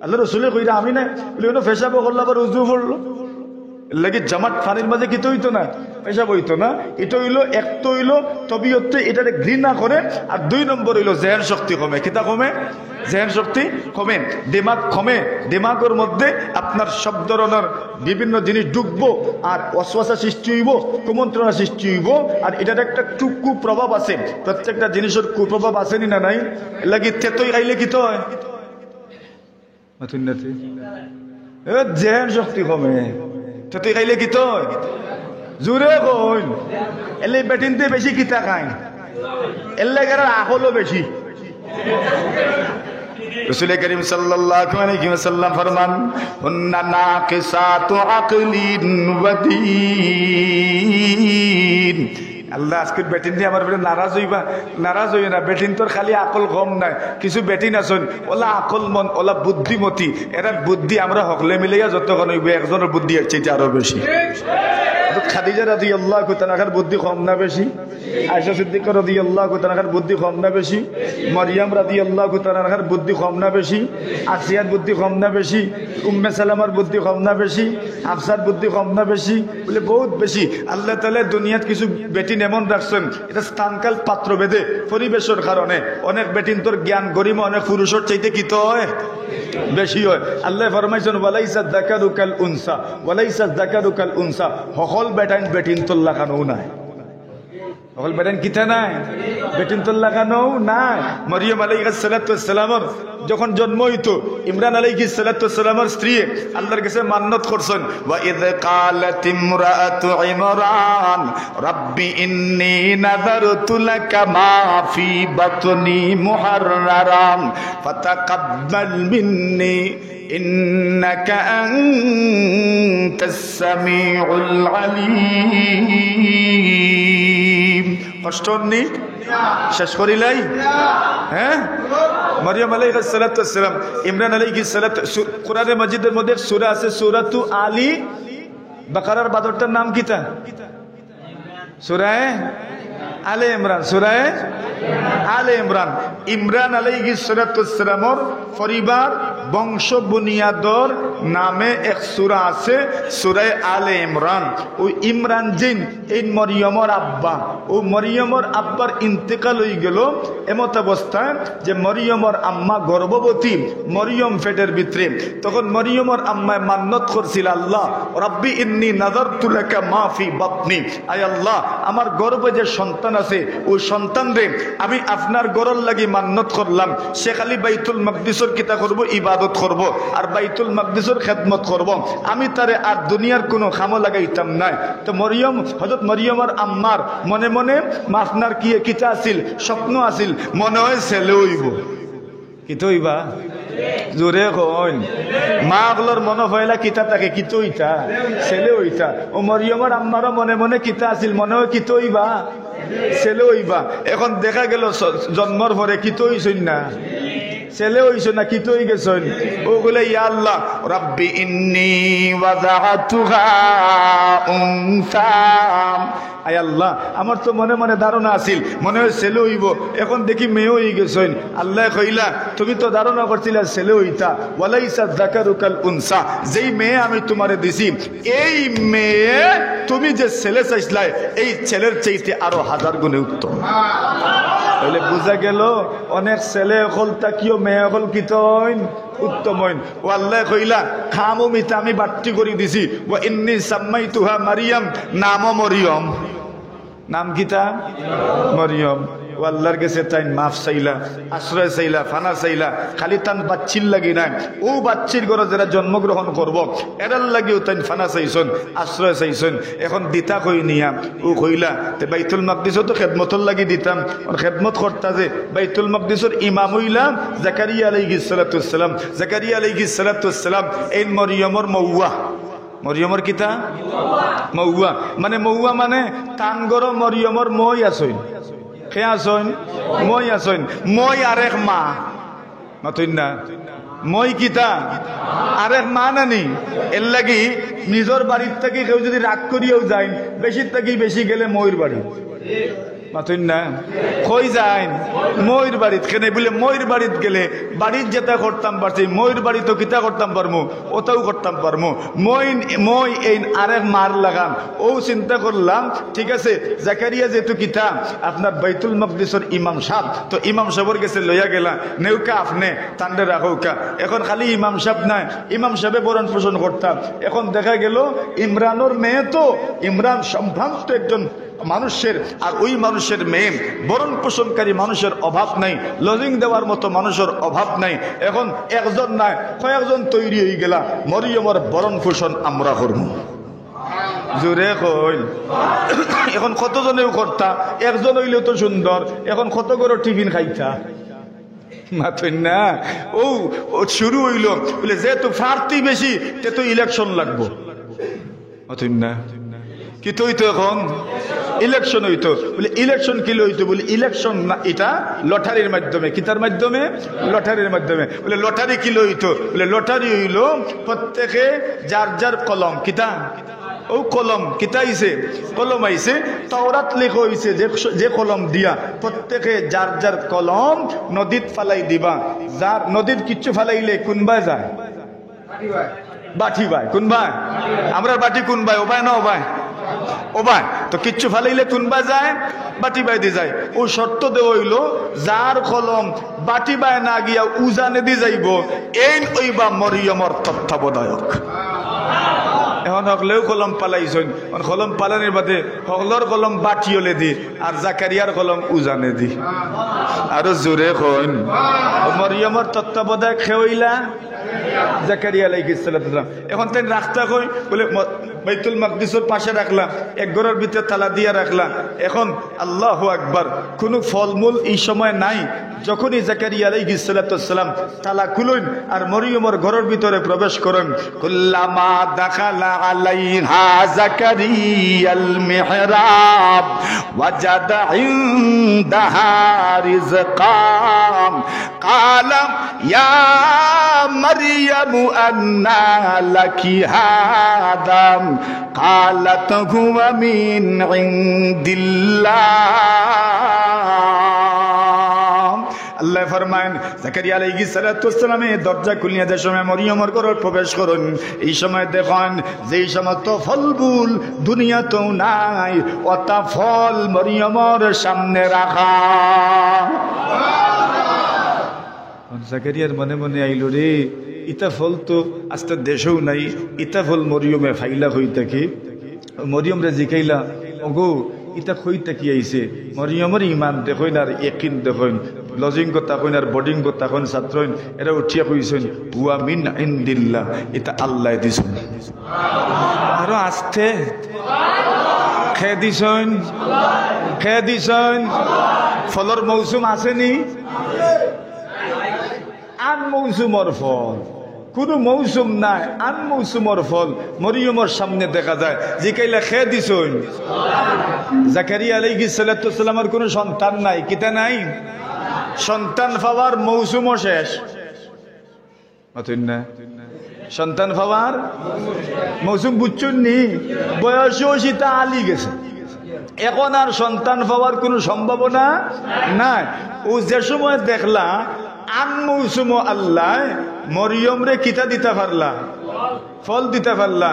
আল্লার রসুলে কইরা আমি না, বুলে, অনো পেশাবও করলো, আবার উজু করলো। এরলাগি জমাট পানির মাঝে কিতা অইতো না? পেশাব অইতো না। ইটা অইলো, এক তো অইলো তবিয়তে ইটারে ঘৃণা করে, আর দুই নম্বর অইলো জেহেন শক্তি কমে। কিতা কমে? জেহেন শক্তি কমে, দিমাগ কমে। দিমাগর মধ্যে আপনার সব ধরনের বিভিন্ন জিনিস ঢুকবো, আর ওয়াসওয়াসা সৃষ্টি অইবো, কুমন্ত্রণা সৃষ্টি অইবো। আর ইটার একটা টুকু প্রভাব আছে, প্রত্যেকটা জিনিসর কুপ্রভাব আছে নি না নাই? এরলাগি তেতই খাইলে কিতা অয়? তুই না তুই? এ, জেহেন শক্তি কমে। তো তুই খাইলে কিতা অয়? জুরে কইন। এলে বেটিন্তে বেশি কিতা খাইন? এলে গেরার আকলও বেশি। রাসূলে করিম সাল্লাল্লাহু আলাইহি ওয়াসাল্লাম ফরমান, "হুন্না নাকিসাতু আকলিন ওয়া দীন।" আল্লাহ, আজকের বেটিন নিয়ে আমার উপরে নারাজ অইবা? নারাজ অইও না, বেটিন্তর খালি আকল কম নায়, কিছু বেটিন আছইন, অলা আকলমন, অলা বুদ্ধিমতী, এরার বুদ্ধি আমরা হকলে মিলাইয়া যতখান অইবো, একজনর বুদ্ধি এর চাইতে আরো বেশি। হযরত খাদিজা রাদিয়াল্লাহু তাআলা আনহার বুদ্ধি কম না বেশি? আয়েশা সিদ্দিকা রাদিয়াল্লাহু তাআলা আনহার বুদ্ধি কম না বেশি? মরিয়ম রাদিয়াল্লাহু তাআলা আনহার বুদ্ধি কম না বেশি? আসিয়ার বুদ্ধি কম না বেশি? উম্মে সালামার বুদ্ধি কম না বেশি? হাফসার বুদ্ধি কম না বেশি? বলে, বউত বেশি। আল্লাহ তাআলা দুনিয়াত কিছু বেটিন এমন রাখছইন, এটা স্থানকাল পাত্র ভেদে পরিবেশর কারণে অনেক বেটিন্তর জ্ঞান গরিমা অনেক পুরুষর চাইতে কিতা অয়? বেশি অয়। আল্লায় ফরমাইছইন, "ওয়ালাইসা যাকারু কাল উনসা, ওয়ালাইসা যাকারু কাল উনসা।" হকল বেটাইন বেটিন্তর লাখানও নায়। হকল বেটাইন কিতা নায়? বেটিন্তর লাখানও নায়। মরিয়ম আলাইহিস সালাতু ওয়াস সালামর যখন জন্ম অইতো, ইমরান আলাইহিস সালাতু ওয়াস সালামর স্ত্রী আল্লাহর গেছে মান্নত করছইন, "ওয়া ইয ক্বালাত ইমরাআতু ইমরান রাব্বি ইন্নী নাযারতু লাকা মা ফি বাতনি মুহাররারান ফাতাকাব্বাল মিন্নী ইন্নাকা আনতাস সামিউল আলিম।" কষ্ট অর নি? শেষ করিলাই? হ্যাঁ? মরিয়ম আলাইহিস সালাতু ওয়াস সালাম, ইমরান আলাইহিস সালাতু, সু-, কোরআনে মাজিদের মধ্যে এক সূরা আছে, সূরাতু আলী বাকারার বাদরটার নাম কিতা? সূরায়ে আলে ইমরান, সূরায়ে আলে ইমরান। ইমরান আলাইহিস সালাতু ওয়াস সালামর পরিবার, বংশ বুনিয়াদর নামে এক সূরা আছে, সূরায়ে আলে ইমরান। ওই ইমরান যেইন, এইন মরিয়মর আব্বা, ও মরিয়মর আব্বার ইন্তেকাল অইগেলো এমত অবস্থায় যে মরিয়মর আম্মা গর্ভবতী, মরিয়ম পেটের ভিতরে। তখন মরিয়মর আম্মায় মান্নত করছিল, "আল্লাহ, রাব্বি ইন্নী নাযারতু লাকা মা ফি বাতনি।" আয় আল্লাহ, আমার গর্ভে যে সন্তান আছে, ওই সন্তানরে আমি আপনার ঘরর লাগি মান্নত করলাম, সে খালি বাইতুল মাকদিসর কিতা করবো? ইবাদত করবো, আর বাইতুল মাকদিসর খেদমত করবো। আমি তারে আর দুনিয়ার কুনু কামো লাগাইতাম নায়। তো মরিয়ম, হযরত মরিয়মর আম্মার মনে মনে, আপনার কি কিতা আছিল? স্বপ্ন আছিল, মনে অয় ছেলে অইবো। কিতা অইবা? জোরে কইন। মা অকলর মনো পয়লা কিতা থাকে? কিতা অইতা? ছেলে অইতা। ও মরিয়মর আম্মারও মনে মনে কিতা আছিল? মনে অয় কিতা অইবা? ছেলে অইবা। এখন দেখা গেলো স-, জন্মর পরে কিতা অইছইন না? ছেলে অইছইন না, কিতা অইগেছইন? ও কইলা, "ইয়া আল্লাহ, রাব্বি ইন্নী ওয়াদাতুহা উনসা।" আয় আল্লাহ, আমার তো মনে মনে ধারণা আছিল, মনে অয় ছেলে অইবো, এখন দেখি মেয়ে অইগেছইন। আল্লায় কইলা, "তুমি তো ধারণা করছিলা ছেলে অইতা, ওয়ালাইসা যাকারু কাল উনসা, যেই মেয়ে আমি তুমারে দিছি, এই মেয়ে তুমি যে ছেলে চাইছলায়, এই ছেলের চাইতে আরো হাজার গুণে উত্তম।" তাইলে বুঝা গেলো, অনেক ছেলে অকল থাকিও মেয়ে অকল কিতা অইন? উত্তম অইন। ও আল্লায় কইলা, "কামও মিতা আমি বাট্টি করি দিছি, ওয়া ইন্নী সাম্মাইতুহা মারিয়াম, নামও মরিয়ম।" নাম কিতা? মরিয়ম। ও আল্লাহর গেছে তাইন মাফ চাইলা, আশ্রয় চাইলা, ফানা চাইলা, খালি তান বাচ্চির লাগি নায়, ও বাচ্চির ঘরো যেরা জন্মগ্রহণ করবো, এরার লাগিও তাইন ফানা চাইছইন, আশ্রয় চাইছইন। এখন দিতা কই নিয়া? ও কইলা, "তে বাইতুল মাকদিসও তো খেদমতর লাগি দিতাম, অর খেদমত করতা যে।" বাইতুল মাকদিসর ইমাম অইলা জাকারিয়া আলাইহিস সালাতু ওয়াস সালাম। জাকারিয়া আলাইহিস সালাতু ওয়াস সালাম এইন মরিয়মর মউয়া। মরিয়মর কিতা? মউয়া। মানে মউয়া মানে তান ঘরো মরিয়মর মই আছইন। কে আছইন? মই আছইন। মই আরেক মা। মাতইন না? মই কিতা? আরেক মা নানি? এরলাগি নিজর বাড়িত থাকি কেউ যুদি রাগ করিয়াও যাইন, বেশির থাকি বেশি গেলে মইর বাড়ি। মাতইন না? কই যাইন? মইর বাড়িত। কেনে বুলে মইর বাড়িত গেলে বাড়িত যেতা করতাম পারছি, মইর বাড়িত তো কিতা করতাম পারমু, অতাও করতাম পারমু। মই, মই এইন আরেক মার লাখান। অউ চিন্তা করলাম, ঠিক আছে, জাকারিয়া যেহেতু কিতা আপনার বাইতুল মাকদিসর ইমাম সাব, তো ইমাম সাবর গেছে লইয়া গেলা, নেউক্কা আপনে, তানরে রাখউক্কা। এখন খালি ইমাম সাব নায়, ইমাম সাবে ভরণ পোষণ করতা। এখন দেখা গেলো ইমরানর মেয়ে তো, ইমরান সম্ভ্রান্ত একজন মানুষের, আর ওই মানুষের মেয়ে, ভরণ পোষণকারী মানুষের অভাব নাই, লজিং দেওয়ার মতো মানুষের অভাব নাই। এখন একজন নায়, কয়েকজন তৈরি অইগেলা, মরিয়মর ভরণ পোষণ আমরা করমু। জোরে কইন। এখন কতজনেউ করতা, একজন অইলেও তো সুন্দর, এখন কত ঘরো টিফিন খাইতা? মাতইন না। ও, ও শুরু অইলো, বলে, যেহেতু প্রার্থী বেশি, তে তো ইলেকশন লাগবো। মাতইন না। কিতা অইতো এখন? ইলেকশন অইতো। বলে, ইলেকশন কিলা অইতো? বলে, ইলেকশন না, ইটা লটারির মাধ্যমে। কিতার মাধ্যমে? লটারির মাধ্যমে। বলে, লটারি কিলা অইতো? বলে, লটারি অইলো প্রত্যেকে যার যার কলম। কিতা? ও কলম, কিতা আইছে? কলম আইছে। তাওরাত লেখা অইছে যে, যে কলম দিয়া প্রত্যেকে যার যার কলম নদীত ফালাই দিবা। যার নদীত কিচ্ছু ফালাইলে কুনবায় যায়? বাটি বায়। কুনবায়? আমরার বাটি কুনবায়? ওবায় না ওবায়? ওবায়। তো কিচ্ছু ফালাইলে কুনবায় যায়? বাটি বায়দি যায়। ও শর্ত দেওয়া অইলো, যার কলম বাটি বায় না গিয়া উজানেদি যাইবো, এইন অইবা মরিয়মর তত্ত্বাবধায়ক। এখন হকলেউ কলম ফালাইছইন, এখন কলম ফালানির বাদে হকলর কলম বাটি অলেদি, আর জাকারিয়ার কলম উজানেদি। আরো জোরে কইন। ও মরিয়মর তত্ত্বাবধায়ক কে অইলা? জাকারিয়া আলাইহিস সালাতু ওয়াস সালাম। এখন তাইন রাখতা কই? বলে, ম-, বাইতুল মাকদিসর পাশে রাখলা, এক ঘরর ভিতরে তালা দিয়া রাখলা। এখন আল্লাহু আকবার, কুনু ফলমূল ই সময় নাই। যখনই জাকারিয়া আলাইহিস সালাতু ওয়াস সালাম তালা খুলইন আর মরিয়মর ঘরর ভিতরে প্রবেশ করইন, كلما دخل عليها زكريا المحراب وجد عندها رزقا قال يا مريم أنى لك هذا قالت هو من عند الله. আল্লায় ফরমাইন, জাকারিয়া আলাইহিস সালাতু ওয়াস সালামে দরজা খুলিয়া যে সময় মরিয়মর ঘরো প্রবেশ করইন, ই সময় দেখইন যেই সমস্ত ফলমূল দুনিয়াতেও নাই, অতা ফল মরিয়মর সামনে রাখা। জাকারিয়ার মনে মনে আইলো, রে, ইতা ফল তো আস্তা দেশেও নাই, ইতা ফল মরিয়মে ফাইলা কই থাকি? মরিয়মরে জিকাইলা, ওগো, ইতা কই থাকি আইছে? মরিয়মর ইমান দেখইন আর একিন দেখইন, লজিং কথা কইন আর বডিং কথা কইন, ছাত্রইন, এরা উঠিয়া কইছইন, হুয়া মিন ইন্দিল্লাহ, ইতা আল্লায় দিছইন। আরো আস্তে, কে দিছইন? কে দিছইন? ফলর মৌসুম আছেনি? আন মৌসুমর ফল, কুনু মৌসুম নাই, আন মৌসুমর ফল মরিয়মর সামনে দেখা যায়। জিকাইলা, কে দিছইন? জাকারিয়া আলাইহিস সালাতু ওয়াস সালামর কুনু সন্তান নাই, কিতা নাই? সন্তান পাওয়ার মৌসুমও শেষ। মাতইন না। সন্তান পাওয়ার মৌসুম বুঝছইন নি? বয়সও সিতা আলি গেছে, এখন আর সন্তান পাওয়ার কুনু সম্ভাবনা নাই। ও যে সময় দেখলা আন মৌসুমও আল্লায় মরিয়মরে কিতা দিতা পারলা? ফল দিতা পারলা।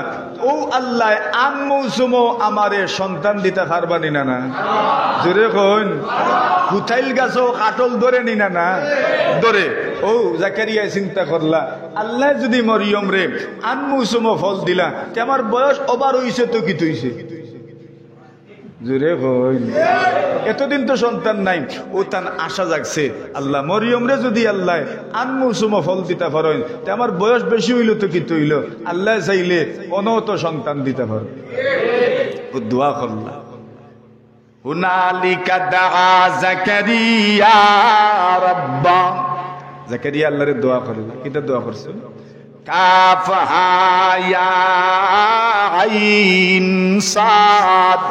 ও আল্লায় আন মৌসুমও আমারে সন্তান দিতা পারবা নি না, না? জোরে কইন। হুতাইল গাছও কাটল ধরে নি না, না? ধরে। ও জাকারিয়ায় চিন্তা করলা, আল্লায় যুদি মরিয়মরে আন মৌসুমও ফল দিলা, তে আমার বয়স ওভার অইছে তো কিতা অইছে? জোরে কইন। এতদিন তো সন্তান নাই, ও তান আশা জাগছে, আল্লাহ মরিয়মরে যুদি আল্লায় আন মৌসুমও ফল দিতা পারইন, তে আমার বয়স বেশি অইলো তো কিতা অইলো? আল্লায় চাইলে অনো তো সন্তান দিতা পারইন। ও দোয়া করলা। هنالك دعا زكريا ربه। জাকারিয়া আল্লাহরে দোয়া করলা। কিতা দোয়া করছে? كافها يا عين صاد،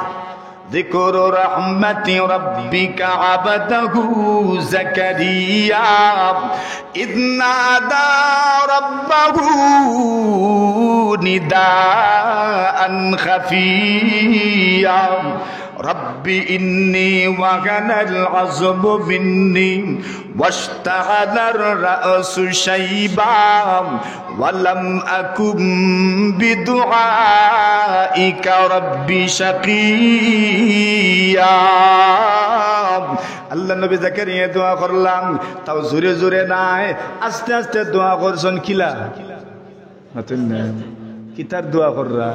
ذكر رحمة ربك عبده زكريا إذ نادى ربه نداء خفيا رب إني وهن العظم مني واشتعل الرأس شيبا ولم أكن بدعائك رب شقيا। আল্লাহ নবী জাকারিয়া দোয়া করলা, তাও জোরে জোরে নায়, আস্তে আস্তে দোয়া করছইন। কিলা? মাতইন না। কিতার দোয়া কররা?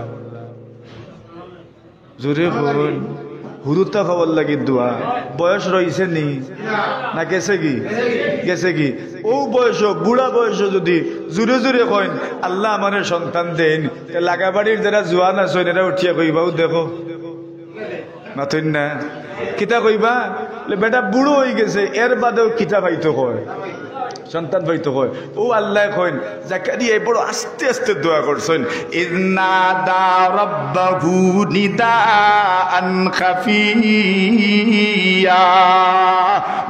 জোরে কইন। হুরুতা পাওয়ার লাগি দোয়া। বয়স রইছে নি? না গেছে গি? গেছে গি? অউ বয়সো, বুড়া বয়সো যুদি জুরে জুরে কইন, "আল্লাহ, আমারে সন্তান দেইন", তে লাগাবাড়ির যেরা জোয়ান আছইন, এরা উঠিয়া কইবা, "অউ দেখো।" মাতইন না? কিতা কইবা? বলে, "বেটা বুড়ো অইগেছে, এর বাদেও কিতা পাইতো কয়, সন্তান পাইতো কয়।" অউ আল্লায় কইন, জাকারিয়ায় বড় আস্তে আস্তে দোয়া করছইন, "ইজ নাদা রাব্বাহু নিদাআন খাফিয়্যা।"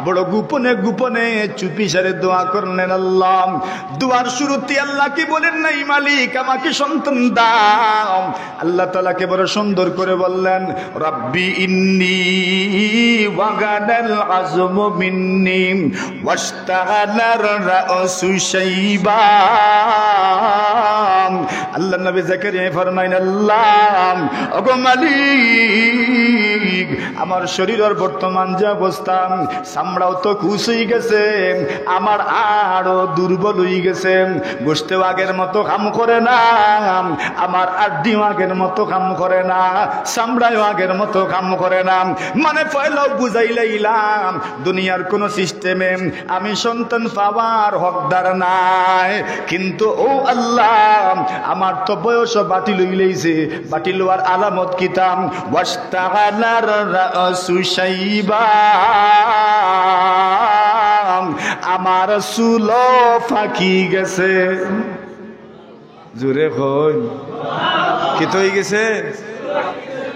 বড় গোপনে গোপনে চুপিসারে দোয়া করলেন আল্লাহ। দোয়ার শুরুতে আল্লাহকে বলেন নাই, "মালিক, আমাকে সন্তান দাও।" আল্লাহ তাআলাকে বড় সুন্দর করে বললেন, "রাব্বি ইন্নী ওয়াহানাল আযমু মিন্নী ওয়াশতাআলার রাসু শাইবা।" আল্লাহর নবী জাকারিয়া ফরমাইন, "আল্লাহ, ওগো মালিক, আমার শরীরর বর্তমান যে অবস্থা, চামড়াও তো কুচ অইগেছে, আমার হাড়ও দুর্বল অইগেছে, গোশতেও আগের মতো কাম করে না, আমার আড্ডিও আগের মতো কাম করে না, চামড়াও আগের মতো কাম করে না।" মানে পয়লাউ বুঝাইলাইলাম, দুনিয়ার কোনো সিস্টেমে আমি সন্তান পাওয়ার হকদার নায়, কিন্তু ও আল্লাহ, আমার তো বয়সও বাটিল অইলাইছে, বাটিল অওয়ার আলামত কিতা? ওয়াশতাআলার রাসু শাইবা, আমার চুলও ফাকি গেছে। জুরে কইন, কিতা অইগেছে?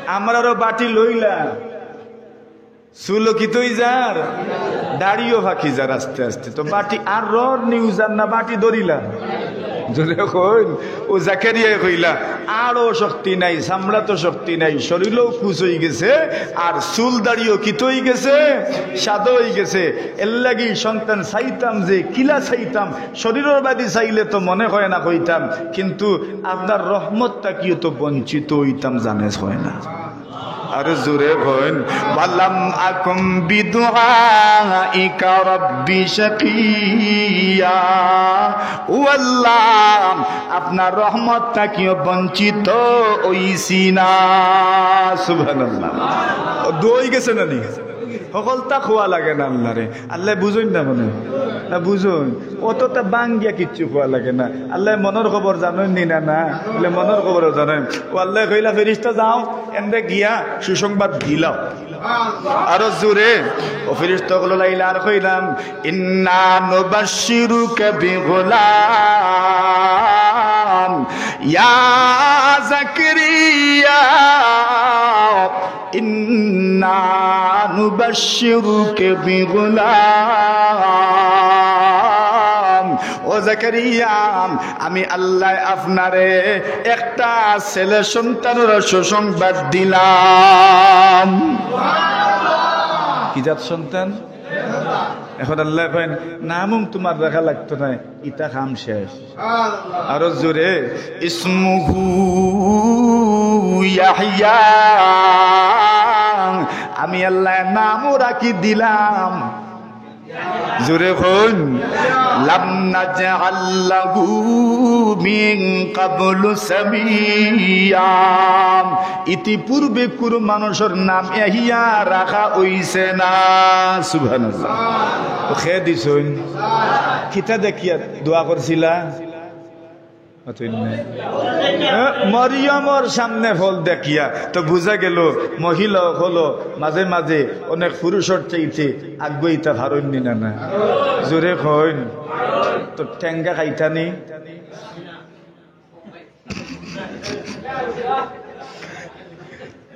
আমরারও বাটিল অইলা, চুলও কিতা অইযার, দাড়িও ফাকি যার আস্তে আস্তে। তো বাটি আর রড নিউজার না বাটি ধরিলা? জুরে কইন, ও জাকারিয়ায় কইলা, আরও শক্তি নাই, চামড়াত শক্তি নাই, শরীরও কুচ অইগেছে, আর চুল দাড়িও কিতা অইগেছে, সাদা অইগেছে। এরলাগি সন্তান চাইতাম যে, কিলা চাইতাম, শরীরর বায়দি চাইলে তো মনে কয় না কইতাম, কিন্তু আপনার রহমত থাকিও তো বঞ্চিত অইতাম, জানে কয় না। আরো জুরে কইন, "ওয়ালাম আকুম বিদুআইকা রাব্বি শাকিয়া।" ও আল্লাহ, আপনার রহমত থাকিও বঞ্চিত অইছি না। সুবহানাল্লাহ। ও দোয়া অইগেছে না নি? হকলতা কওয়া লাগে না আল্লাহরে। আল্লায় বুঝইন না মানে? না বুঝইন। অততা বাঙ্গিয়া কিচ্ছু কওয়া লাগে না। আল্লায় মনর খবর জানইন নি না, না? বলে, "মনর খবরও জানইন।" ও আল্লায় কইলা, "ফিরিস্তা যাও, এনরে গিয়া সুসংবাদ দিলাও।" আরো জুরে, ও ফিরিস্তা অকলরে আইলা আর কইলাম, "ইন্না নুবাশশিরুকা বিগুলাম, ইয়া জাকারিয়া।" ইন্না নুবাশশিরুকা বিগুলাম। ও জাকারিয়া, আমি আল্লায় আপনারে একটা ছেলে সন্তানর সুসংবাদ দিলাম। কি জাত সন্তান? এখন আল্লায় কইন, "নামও তুমার রাখা লাগতো নায়, ইতা কাম শেষ।" আরো জুরে, "ইসমুহু ইয়াহইয়া।" আমি আল্লায় নামও রাখি দিলাম। জুরে কইন, "লাম নাজআল লাহু মিন ক্বাবলু সামিয়া।" ইতিপূর্বে কুনু মানুষর নাম ইয়াহইয়া রাখা অইছে না। সুবহানাল্লাহ। তো কে দিছইন? কিতা দেখিয়া দোয়া করছিলা? অতএব না। হ্যাঁ, মরিয়মর সামনে ফল দেখিয়া তো বুঝা গেল মহিলা অকল মাঝে মাঝে অনেক পুরুষর চাইতে আগুয়াইতা পারইন নি না, না? জুরে কইন। তো টেঙ্গা খাইতা নি?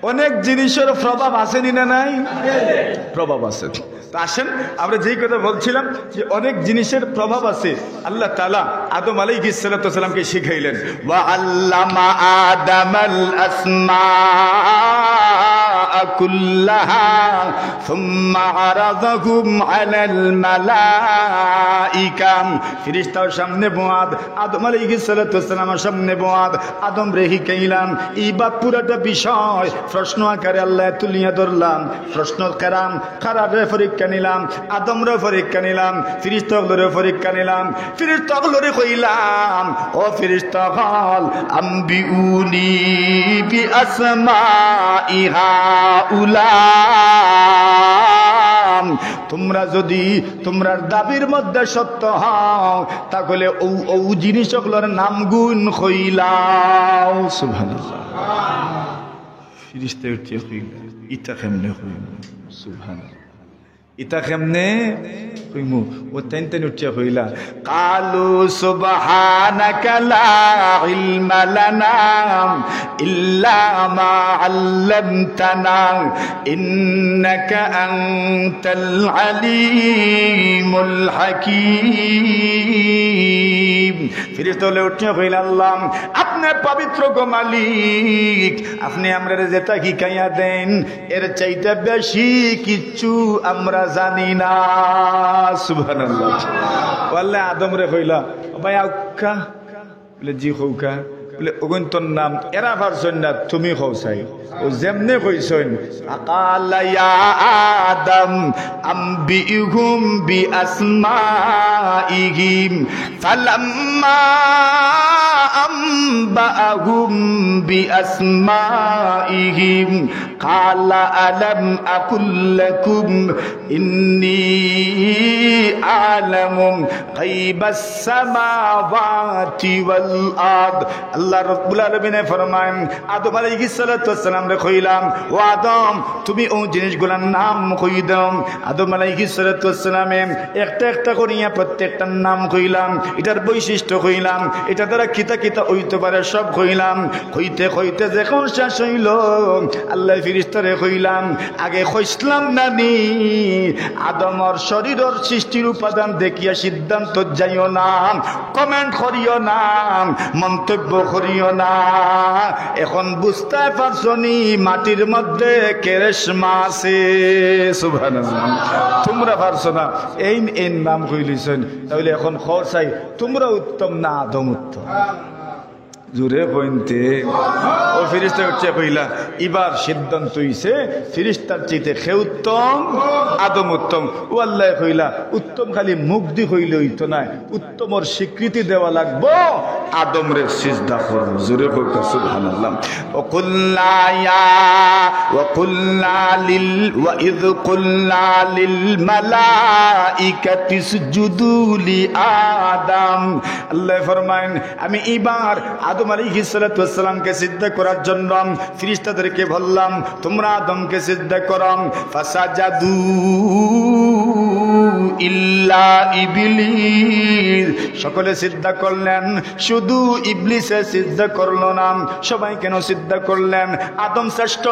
অনেক জিনিসর প্রভাব আছে নি না নাই? প্রভাব আছে। তো আসেন, আমরা যেই কথা বলছিলাম যে অনেক জিনিসের প্রভাব আছে। আল্লাহ তাআলা আদম আলাইহিস সালাতু ওয়াস সালামকে শিখাইলেন, "ওয়া আল্লামা আদামাল আসমাআ কুল্লাহা সুম্মা আরাদাহুম আলাল মালাইকা।" ফিরিস্তার সামনে বওয়াত, আদম আলাইহিস সালাতু ওয়াস সালামের সামনে বওয়াত, আদমরে হিকাইলাম। ইবা পুরাটা বিষয় প্রশ্ন আকারে আল্লায় তুলিয়া ধরলাম। প্রশ্ন কেরাম, কারারে পরীক্ষা নিলাম, আদমরে পরীক্ষা নিলাম, ফিরিস্তা অকলরে পরীক্ষা নিলাম। ফিরিস্তা অকলরে কইলাম, "ও ফিরিস্তা অকল, আম্বিউনি বিআসমাইহা।" উলা, তুমরা যুদি তুমরার দাবির মধ্যে সত্য হও, তাহলে অউ, অউ জিনিস অকলর নামগুন কইলাও। সুবহানাল্লাহ। ফিরিস্তা উঠিয়া কইলা, "ইতা কেমনে কইমু?" সুবহানাল্লাহ। ইতা কেমনে কইমু? অউ তাইন তাইন উঠিয়া কইলা, "قالوا سبحانك لا علم لنا إلا ما علمتنا إنك أنت العليم الحكيم।" ফিরিস্তা অকলে উঠিয়া কইলা, "আল্লাহ, আপনে পবিত্র গো মালিক, আপনে আমরারে যেতা হিকাইয়া দেইন, এর চাইতে বেশি কিচ্ছু আমরা জানি না।" সুবহানাল্লাহ। অউ আল্লায় আদমরে কইলা, "ও ভাই, আউক্কা।" বলে, "জি, কউক্কা।" বলে, "অগুইন তোর নাম, এরা পারছইন না, তুমি কও চাই।" অউ যেমনে কইছইন, "قال يا آدم أنبئهم بأسمائهم فلما أنبأهم بأسمائهم قال ألم أقل لكم إني أعلم غيب السماوات والأرض।" আল্লাহ রাব্বুল আলামিনে ফরমাইন, আদম আলাইহিস সালাতু ওয়াস সালামরে কইলা, "ও আদম, তুমি অউ জিনিসগুলার নাম কই দেও।" আদম আলাইহিস সালাতু ওয়াস সালামে একটা একটা করিয়া প্রত্যেকটার নাম কইলা, ইটার বৈশিষ্ট্য কইলা, ইটা দ্বারা কিতা কিতা অইতো পারে সব কইলা। কইতে কইতে যখন শেষ অইলো, আল্লায় ফিরিস্তারে কইলা, "আগে কইছলাম না নি, আদমর শরীরর সৃষ্টির উপাদান দেখিয়া সিদ্ধান্ত যাইও না, comment করিও না, মন্তব্য করিও না। এখন বুঝতায় পারছো নি মাটির মধ্যে কেরেশমা আছে?" সুবহানাল্লাহ। তুমরা পারছো না, এইন এইন নাম কইলিছইন, তাইলে এখন কও চাই, তুমরা উত্তম না আদম উত্তম? জুরে কইন তে। অউ ফিরিস্তা উঠিয়া কইলা, "ইবার সিদ্ধান্ত অইছে, ফিরিস্তার চাইতে কে উত্তম? আদম উত্তম।" অউ আল্লায় কইলা, "উত্তম খালি মুখদি কইলে অইতো নায়, উত্তমর স্বীকৃতি দেওয়া লাগবো, আদমরে সিজদা করো।" জুরে কউক্কা সুবহানাল্লাহ। وقلنا يا وقلنا لل وإذ قلنا للملائكة اسجدوا لآدم। আল্লায় ফরমাইন, আমি ইবার আদম আলাইহিস সালাতু ওয়াস সালামকে সিজদা করার জন্য ফিরিস্তাদেরকে বললাম, "তুমরা আদমকে সিজদা করো।" ফাসাজাদু ইল্লা ইবলিস, সকলে সিজদা করলেন, শুধু ইবলিসে সিজদা করলো না। সবাই কেন সিজদা করলেন? আদম শ্রেষ্ঠ,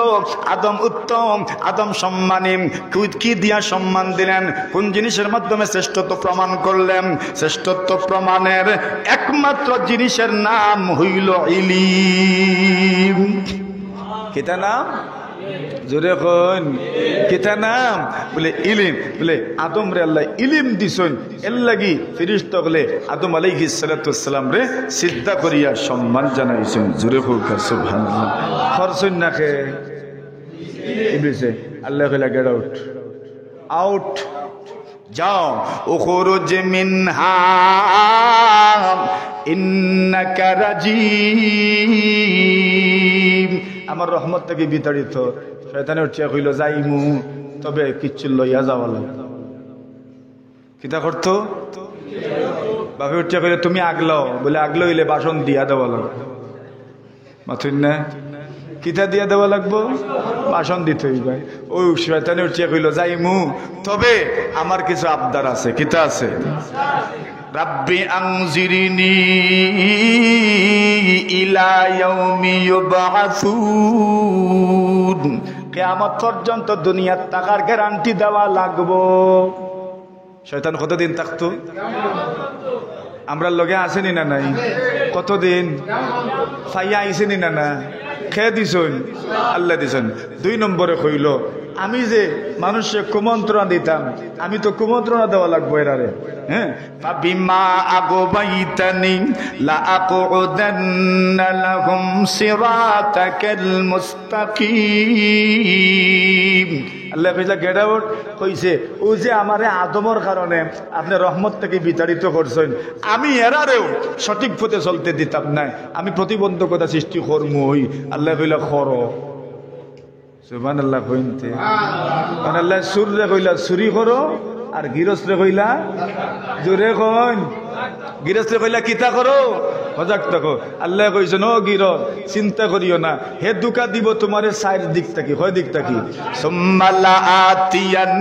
আদম উত্তম, আদম সম্মানী। কি, কি দিয়া সম্মান দিলেন? কোন জিনিসের মাধ্যমে শ্রেষ্ঠত্ব প্রমাণ করলেন? শ্রেষ্ঠত্ব প্রমাণের একমাত্র জিনিসের নাম হইল ইলিম। কিতা নাম? জুরে কইন। কিতা নাম? বলে ইলিম। বলে আদমরে আল্লায় ইলিম দিছইন, এরলাগি ফিরিস্তা অকলে আদম আলাইহিস সালাতু ওয়াস সালামরে সিজদা করিয়া সম্মান জানাইছইন। জুরে কউক্কা সুবহানাল্লাহ। করছইন না কে? ইবলিসে। আল্লায় কইলা, "Get out, out।" যাও, উখরুজ মিনহা ইন্নাকা রাজিম। আমার রহমত থাকি বিতাড়িত। শয়তানে উঠিয়া কইলো, "যাইমু, তবে কিচ্ছু লইয়া যাওয়া লাগবো।" কিতা করতো? বাপে উঠিয়া কইলো, "তুমি আগলাও।" বলে, "আগলাও অইলে ভাষণ দিয়া দেওয়া লাগবো।" মাতইন না? কিতা দিয়া দেওয়া লাগবো? ভাষণ দিতে অইবো। অউ শয়তানে উঠিয়া কইলো, "যাইমু, তবে আমার কিছু আবদার আছে।" কিতা আছে? রাব্বি আনজিরনি ইলা ইয়াউমি ইউবআসুন। কিয়ামত পর্যন্ত দুনিয়াত থাকার গ্যারান্টি দেওয়া লাগবো। শয়তান কতদিন থাকতো? আমরার লগে আছে নি না নাই? কতদিন? ফাইয়া আইছে নি না না? কে দিছইন? আল্লায় দিছইন। দুই নম্বরে কইলো, আমি যে মানুষরে কুমন্ত্রণা দিতাম, আমি তো কুমন্ত্রণা দেওয়া লাগবো এরারে। হ্যাঁ, ফাবিমা আগওয়াইতানি লাআকুদান্না লাহুম সিরাতাকাল মুস্তাকিম। আল্লায় কইলা, "Get out।" কইছে, "অউ যে আমারে আদমর কারণে আপনে রহমত থাকি বিতাড়িত করছইন, আমি এরারেও সঠিক পথে চলতে দিতাম নায়, আমি প্রতিবন্ধকতা সৃষ্টি করমুই।" আল্লায় কইলা, "করো।" সুবহানাল্লাহ কইন তে। কারণ আল্লায় চুররে কইলা, "চুরি করো," আর গিরস্রে কইলা, জোরে কইন, গিরস্রে কইলা, "কিতা করো? সজাগ থাকো।" আল্লায় কইছইন, "ও গিরস, চিন্তা করিও না, হে ধুকা দিবো তুমারে চাইর দিক থাকি।" কয় দিক থাকি? ثم لآتينهم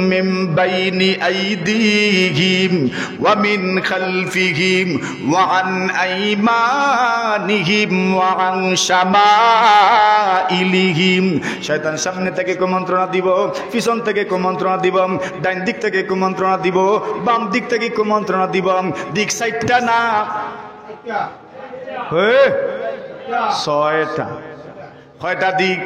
من بين أيديهم ومن خلفهم وعن أيمانهم وعن شمائلهم। শয়তান সামনে থাকি কুমন্ত্রণা দিবো, পিছন থাকি কুমন্ত্রণা দিবো, ডাইন দিক থাকি কুমন্ত্রণা দিবো, বাম দিক থাকি কুমন্ত্রণা দিবো। দিক চাইরটা না, হে, ছয়টা। কয়টা দিক?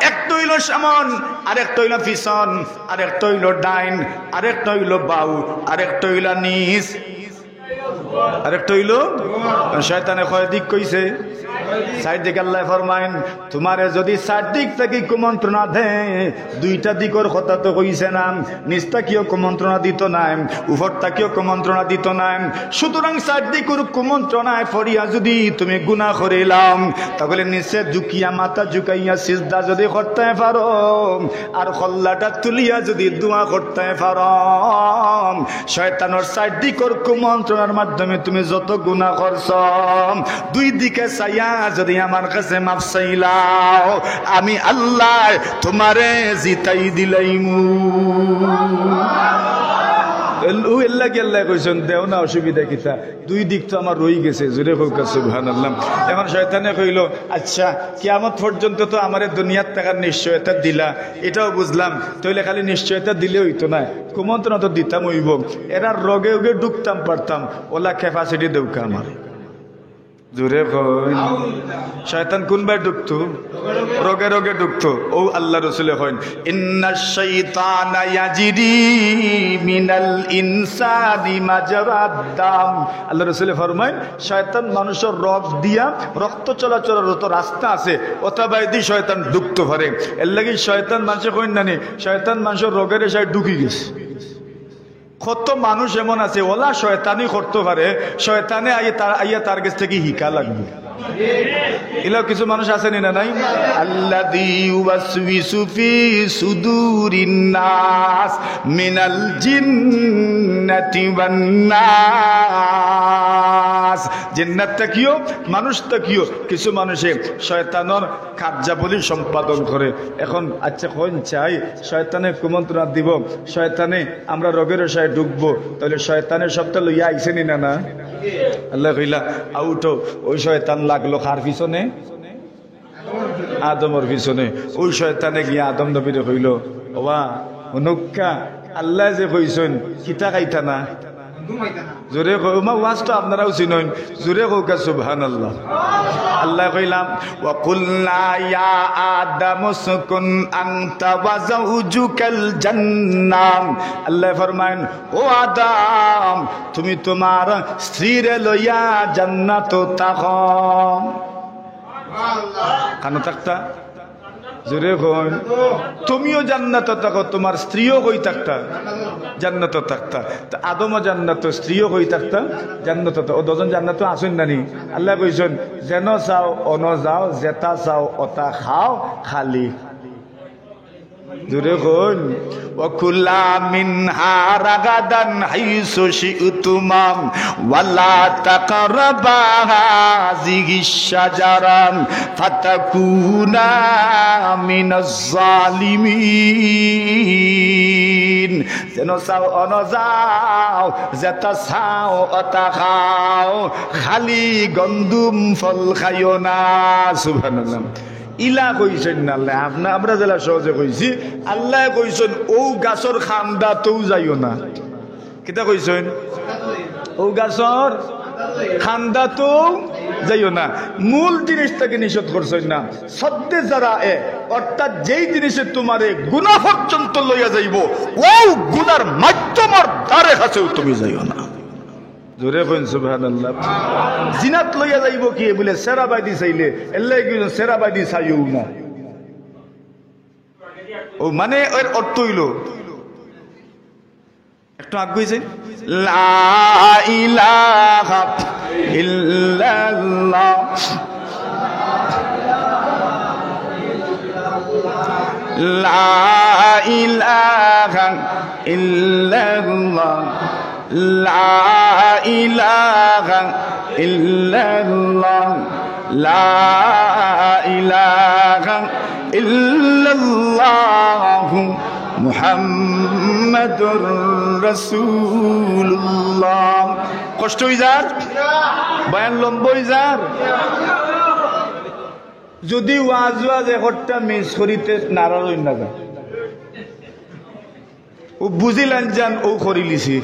একটা অইলো সামন, আরেকটা অইলো পিছন, আরেকটা অইলো ডাইন, আরেকটা অইলো বাউ, আরেকটা অইলো নিচ, আরেকটা অইলো, শয়তানে কয় দিক কইছে? চাইর দিক। আল্লায় ফরমাইন, তুমারে যুদি চাইর দিক থাকি কুমন্ত্রণা দেয়, দুইটা দিকর কথা তো কইছে না, নিচ থাকিও কুমন্ত্রণা দিতো নায়, উপর থাকিও কুমন্ত্রণা দিতো নায়। সুতরাং চাইর দিকর কুমন্ত্রণায় পড়িয়া যুদি তুমি গুনা করিলাও, তাহলে নিচে ঝুঁকিয়া, মাথা ঝুঁকাইয়া সিজদা যুদি করতায় পারো, আর কল্লাটা তুলিয়া যুদি দোয়া করতায় পারো, শয়তানর চাইর দিকর কুমন্ত্রণার মাধ্যমে তুমি যত গুনা করছো, দুই দিকে চাইয়া যুদি আমার কাছে মাফ চাইলাও, আমি আল্লায় তুমারে জিতাই দিলাইমু। এল-, ও এল্লাগি আল্লায় কইছইন, "দেও না, অসুবিধা কিতা? দুই দিক তো আমার রইগেছে।" জোরে কউক্কা সুবহানাল্লাহ। এখন শয়তানে কইলো, "আচ্ছা, কিয়ামত পর্যন্ত তো আমারে দুনিয়াত থাকার নিশ্চয়তা দিলা, ইটাও বুঝলাম, তাইলে খালি নিশ্চয়তা দিলে অইতো নায়, কুমন্ত্রণা তো দিতাম অইবো, এরার রগে রগে ঢুকতাম পারতাম, অলা capacity দেউক্কা আমারে।" জোরে কইন। শয়তান কুনবায় ঢুকতো? রগে রগে ঢুকতো। অউ আল্লার রসুলে কইন, "إن الشيطان يجري من الإنسان مجرى الدم।" আল্লার রসুলে ফরমাইন, শয়তান মানষর রগ দিয়া রক্ত চলাচলর যত রাস্তা আছে, অতা বায়দি শয়তান ঢুকতো পারে। এরলাগি শয়তান মানষে কইন না নি, শয়তান মানষর রগে রেশায় ঢুকি গেছে। কত মানুষ এমন আছে, অলা শয়তানি করতো পারে, শয়তানে আইয়া তার, আইয়া তার গেছ থাকি হিকা লাগবো। ইলা কিছু মানুষ আছে নি না নাই? الذي يوسوس في صدور الناس من الجنة والناس। জিন্নাত থাকিও, মানুষ থাকিও, কিছু মানুষে শয়তানর কার্যাবলী সম্পাদন করে। এখন আচ্ছা, কইন চাই, শয়তানে কুমন্ত্রণা দিবো, শয়তানে আমরার রগে রেশায় ঢুকবো, তাইলে শয়তানে সবটা লইয়া আইছে নি না, না? আল্লায় কইলা, আউটো, অউ শয়তান লাগলো কার পিছনে? আদমর পিছনে। অউ শয়তানে গিয়া আদম নবীরে কইলো, "ওবা, হুনউক্কা, আল্লায় যে কইছইন, কিতা খাইতা না?" জোরে কও, ওমা, ওয়াজ তো আপনারাও চিনইন। জোরে কউক্কা সুবহানাল্লাহ। আল্লায় কইলা, "وقلنا يا آدم اسكن أنت وزوجك الجنة।" আল্লায় ফরমাইন, "ও আদম, তুমি তুমার স্ত্রীরে লইয়া জান্নাতো থাকো।" কানো থাকতা? জোরে কইন। তুমিও জান্নাতো থাকো, তুমার স্ত্রীও কই থাকতা? জান্নাতো থাকতা। তে আদমও জান্নাতো, স্ত্রীও কই থাকতা? জান্নাতো থাকতা। অউ দুইজন জান্নাতো আছইন না নি? আল্লায় কইছইন, "যেন চাও অনো যাও, যেতা চাও অতা খাও, খালি।" জোরে কইন। وكلا منها رغدا حيث شئتما ولا تقربا هذه الشجرة فتكونا من الظالمين। যেন চাও অনো যাও, যেতা চাও অতা খাও, খালি গন্ধুম ফল খাইও না। সুবহানাল্লাহ। ইলা কইছইন না আল্লায়, আপনা-, আমরা যেলা সহজে কইছি, আল্লায় কইছইন, "অউ গাছর কান্দাতও যাইও না।" কিতা কইছইন? "অউ গাছর কান্দাতও যাইও না।" মূল জিনিস থাকি নিষেধ করছইন না। সদ্দে জারায়ে, অর্থাৎ যেই জিনিসে তুমারে গুনা পর্যন্ত লইয়া যাইবো, অউ গুনার মাধ্যমর ধারে কাছেও তুমি যাইও না। জোরে কইন সুবহানাল্লাহ। জিনাত লইয়া যাইবো কি বুলে, সেরা বায়দি চাইলে, এরলাগি কইছইন সেরা বায়দি চাইও না। অউ মানে এর অর্থ অইলো, একটু আগুয়াই যাই। লা ইলাহা ইল্লাল্লাহ। لا إله إلا الله، لا إله إلا الله، لا إله إلا الله، محمد رسول الله। কষ্ট অই যার? বয়ান লম্বা অই যার? যদি ওয়াজ ওয়াজ একটা মিস করিতে নারাজ অইন না যান। ও বুঝিলান যান, ও করিলিছি।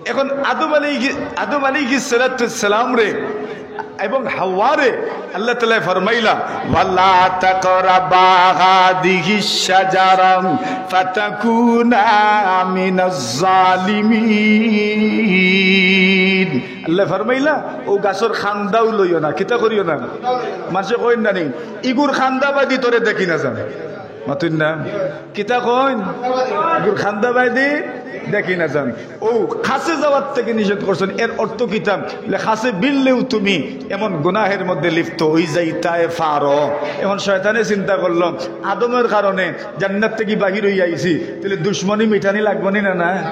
এখন আদম আলী, আদম আলাইহিস সালাতু সালাম রে এবং হাওয়া রে আল্লাহ তাআলা ফরমাইলা, "ওয়ালা তাকরাবা হাদিহিশ শাজারা ফাতাকুনা মিনাজ জালিমিন।" আল্লাহ ফরমাইলা, "ও গাছর কান্দাও লইও না।" কিতা করিও না? মানষে কইন না নি, "ইগুর কান্দা বাদি তোরে দেখি না যান।" মাতুন না? কিতা কইন? "ইগুর কান্দা বাদি দেখি না যান।" ও কাছে যাওয়ার থাকি নিষেধ করছইন, এর অর্থ কিতা? বলে, কাছে ভিড়লেও তুমি এমন গুনাহের মধ্যে লিপ্ত অই যাইতায় পারো। এখন শয়তানে চিন্তা করলো, আদমের কারণে জান্নাত থাকি বাহির অইয়া আইছি, তাইলে দুশমনি মিটানি লাগবো নি না, না?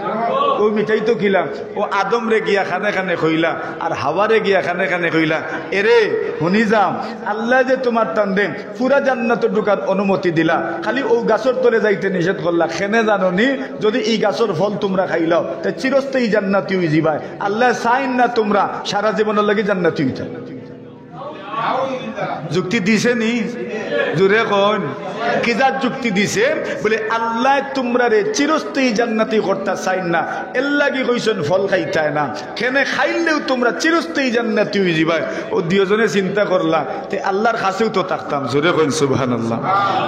ও মিটাইতো কিলা? ও আদমরে গিয়া কানে কানে কইলা, আর হাওয়ারে গিয়া কানে কানে কইলা, "এরে, হুনি যাও, আল্লায় যে তুমার তানরে পুরা জান্নাতো ঢুকার অনুমতি দিলা, খালি ও গাছর তলে যাইতে নিষেধ করলা, কেনে জানো নি? যদি ই গাছর ফল তুমরা খাইলাও, তে চিরস্থায়ী জান্নাতি অই যিবায়। আল্লায় চাইন না তুমরা সারা জীবনর লাগি জান্নাতি অইতায়।" যুক্তি দিছে নি? জোরে কইন। কিজাত যুক্তি দিছে? বলে, "আল্লায় তুমরারে চিরস্থায়ী জান্নাতি করতা চাইন না, এর লাগি কইছইন ফল খাইতায় না। কেনে খাইলেও তুমরা চিরস্থায়ী জান্নাতি অই যিবায়।" ও দুইওজনে চিন্তা করলা, "তে আল্লার কাছেও তো থাকতাম।" জোরে কইন সুবহানাল্লাহ।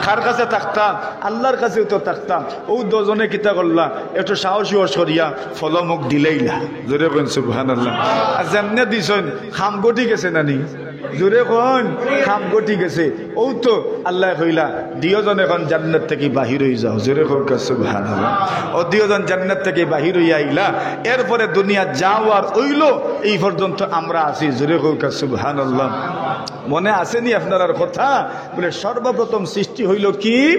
কার কাছে থাকতাম? আল্লার কাছেও তো থাকতাম। ও দুইওজনে কিতা করলা? একটু সাহস সাহস করিয়া ফল মুখ দিলাইলা। জোরে কইন সুবহানাল্লাহ। আর যেমনে দিছইন, কাম ঘটি গেছে না নি? জোরে কইন, কাম ঘটি গেছে। ও তো আল্লায় কইলা, "দুইওজন এখন জান্নাত থাকি বাহির অই যাও।" জোরে কইন সুবহানাল্লাহ। ও দুইওজন জান্নাত থাকি বাহির অইয়া আইলা, এরপরে দুনিয়া যা অওয়ার অইলো, এই পর্যন্ত আমরা আছি। জোরে কইন সুবহানাল্লাহ। মনে আছে নি আপনারার কথা? বলে, সর্বপ্রথম সৃষ্টি হইল কি?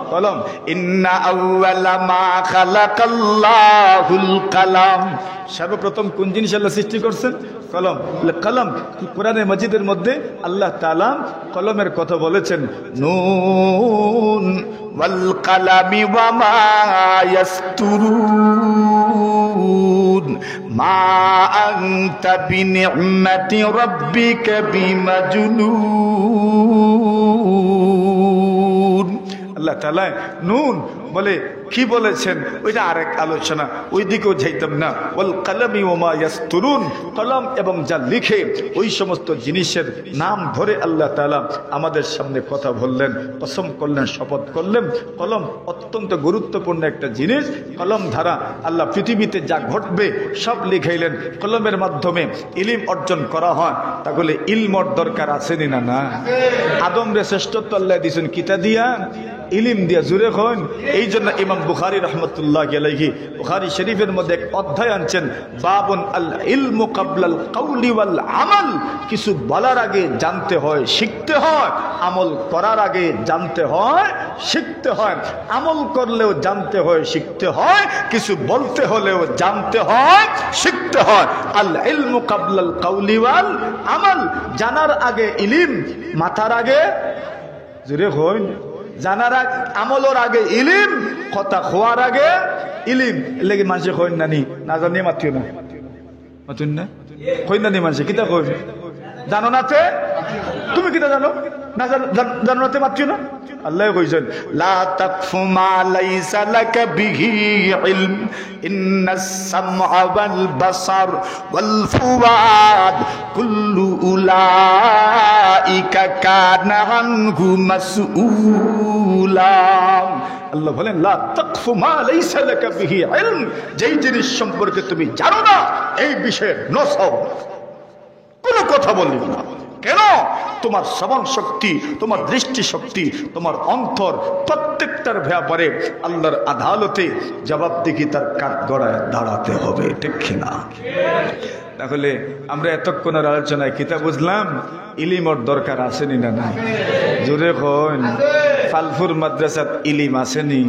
কলম। ইন্না আউয়ালা মা খালাকাল্লাহুল কালাম। সর্বপ্রথম কোন জিনিস আল্লাহ সৃষ্টি করছেন? কলম। বলে, কলম। কোরআনে মজিদের মধ্যে আল্লাহ তাআলা কলমের কথা বলেছেন, "নুন ওয়াল কালামি ওয়া মা ইয়াসতুরুন। মা আনতা বিনি'মাতি রাব্বিকা বিমাজনুন।" আল্লাহ তাআলা নুন বলে কি বলেছেন, ওইটা আরেক আলোচনা, ওই দিকেও যাইতাম না। "ওয়াল কালামি ওয়া মা ইয়াসতুরুন", কলম এবং যা লিখে, ওই সমস্ত জিনিসের নাম ধরে আল্লাহ তাআলা আমাদের সামনে কথা বললেন, কসম করলেন, শপথ করলেন। কলম অত্যন্ত গুরুত্বপূর্ণ একটা জিনিস। কলম দ্বারা আল্লাহ পৃথিবীতে যা ঘটবে সব লিখাইলেন। কলমের মাধ্যমে ইলিম অর্জন করা হয়, তাহলে ইলমর দরকার আছে নি না? না। আদমরে শ্রেষ্ঠত্ব আল্লাহ দিছেন কিতা দিয়া? ইলিম দিয়া। জোরে কইন। এই জন্য ইমাম বুখারী রহমতুল্লাহ আলাইহি বুখারী শরীফের মধ্যে এক অধ্যায় আনছেন, "বাবুন আল ইলমু কাবলাল কাউলি ওয়াল আমাল।" কিছু বলার আগে জানতে হয়, শিখতে হয়, আমল করার আগে জানতে হয়, শিখতে হয়, আমল করলেও জানতে হয়, শিখতে হয়, কিছু বলতে হলেও জানতে হয়, শিখতে হয়। আল ইলমু কাবলাল কাউলি ওয়াল আমাল, জানার আগে ইলিম, মাথার আগে, জোরে কইন, জানার আগে, আমলর আগে ইলিম, কথা কওয়ার আগে ইলিম। এর লাগি মানষে কইন না নি, না জানিয়া মাতিও না। মাতুন না? কইন না নি মানষে, কিতা কইন? জানো না তে? তুমি কিতা জানো? না জান-, জান-, জানো না তে মাতিও না? আল্লাহ কইছেন, "লা তাকফু মা লাইসা লাকা বিহি ইলম, ইন্নাস সামআ ওয়াল বাসার ওয়াল ফুয়াদ কুল্লু উলাইকা কানা আনহু মাসউলা।" আল্লাহ বলেন, "লা তাকফু মা লাইসা লাকা বিহি ইলম", যেই জিনিস সম্পর্কে তুমি জানো না, এই বিষয়ে ন চাও, কোনো কথা বলবে না। কেন? তোমার শ্রবণ শক্তি, তোমার দৃষ্টি শক্তি, তোমার অন্তর, প্রত্যেকটার ব্যাপারে আল্লাহর আদালতে জবাবদিহিতার কাঠগড়ায় দাঁড়াতে হবে, ঠিক কি না? তাহলে আমরা এতক্ষণের আলোচনায় কিতা বুঝলাম? ইলিমর দরকার আছে নি না নাই? জোরে কইন, ফালফুর মাদ্রাসাত ইলিম আছেনি?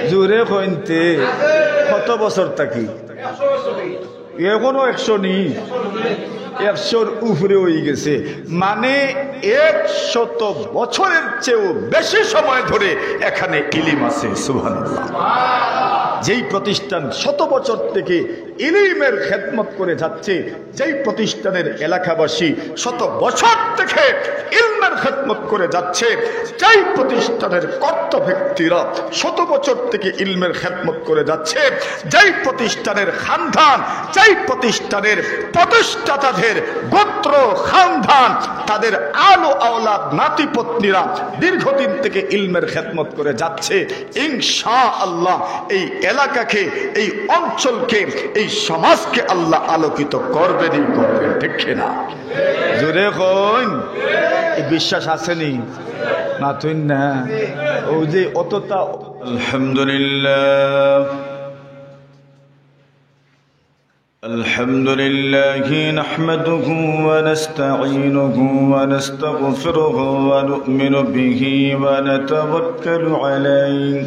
জোরে কইন তে, কত বছর থাকি? এখনো একশো নি? একশোর উপরে অই গেছে। মানে, একশত বছরের চেয়েও বেশি সময় ধরে এখানে ইলিম আছে। সুবহানাল্লাহ। যেই প্রতিষ্ঠান শত বছর থেকে ইলিমের খেদমত করে যাচ্ছে, যেই প্রতিষ্ঠানের এলাকাবাসী শত বছর থেকে ইলমের খেদমত করে যাচ্ছে, যেই প্রতিষ্ঠানের কর্তা ব্যক্তিরা শত বছর থেকে ইলমের খেদমত করে যাচ্ছে, যেই প্রতিষ্ঠানের খানদান, যেই প্রতিষ্ঠানের প্রতিষ্ঠাতাদের গোত্র, খানদান, তাদের আলো আওলাদ, নাতিপত্নীরা দীর্ঘদিন থেকে ইলমের খেদমত করে যাচ্ছে, ইনশাআল্লাহ এই এলাকাকে, এই অঞ্চলকে, এই সমাজকে আল্লাহ আলোকিত করবেনই করবেন, ঠিক কি না? জোরে কইন, এই বিশ্বাস আছেনি? মাতইন না। ওই যে অতটা। الحمد لله. الحمد لله نحمده ونستعينه ونستغفره ونؤمن به ونتوكل عليه،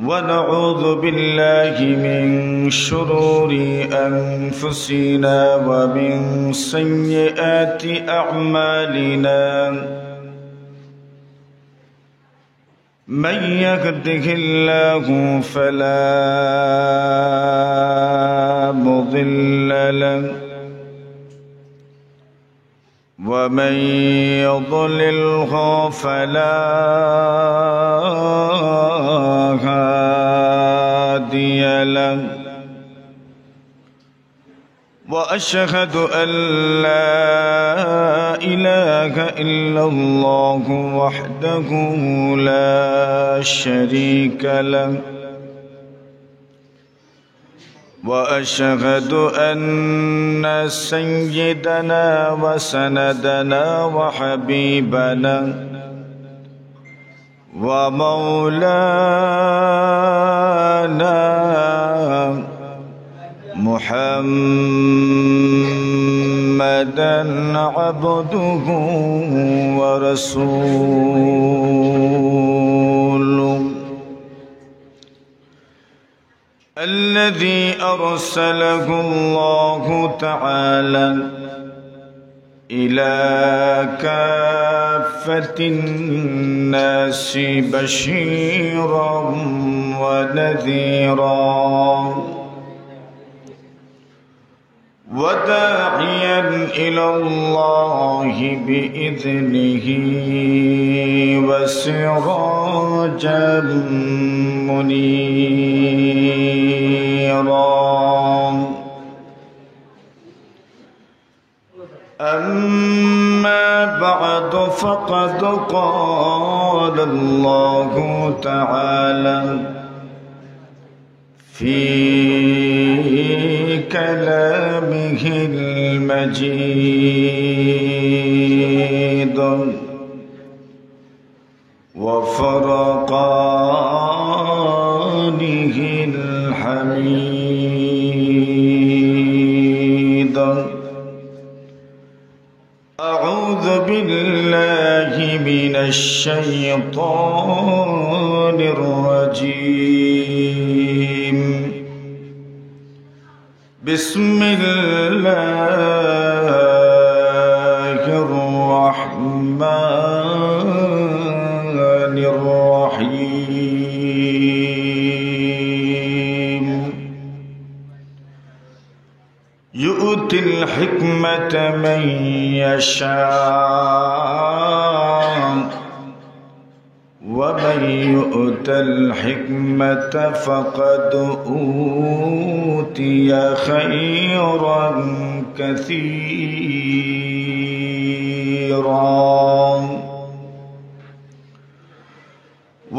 ونعوذ بالله من شرور أنفسنا ومن سيئات أعمالنا. من يهده الله فلا مضل له، ومن يضلله فلا هادي له. وأشهد أن لا إله إلا الله وحده لا شريك له، وأشهد أن سيدنا وسندنا وحبيبنا ومولانا محمدا عبده ورسوله، الذي أرسله الله تعالى إلى كافة الناس بشيرا ونذيرا، وداعيا إلى الله بإذنه وسراجا منيرا. أما بعد، فقد قال الله تعالى في كلامه المجيد وفرقانه الحميد. أعوذ بالله من الشيطان الرجيم. بسم الله الرحمن الرحيم. يؤتي الحكمة من يشاء، ومن يؤت الحكمة فقد أوتي خيرا كثيرا.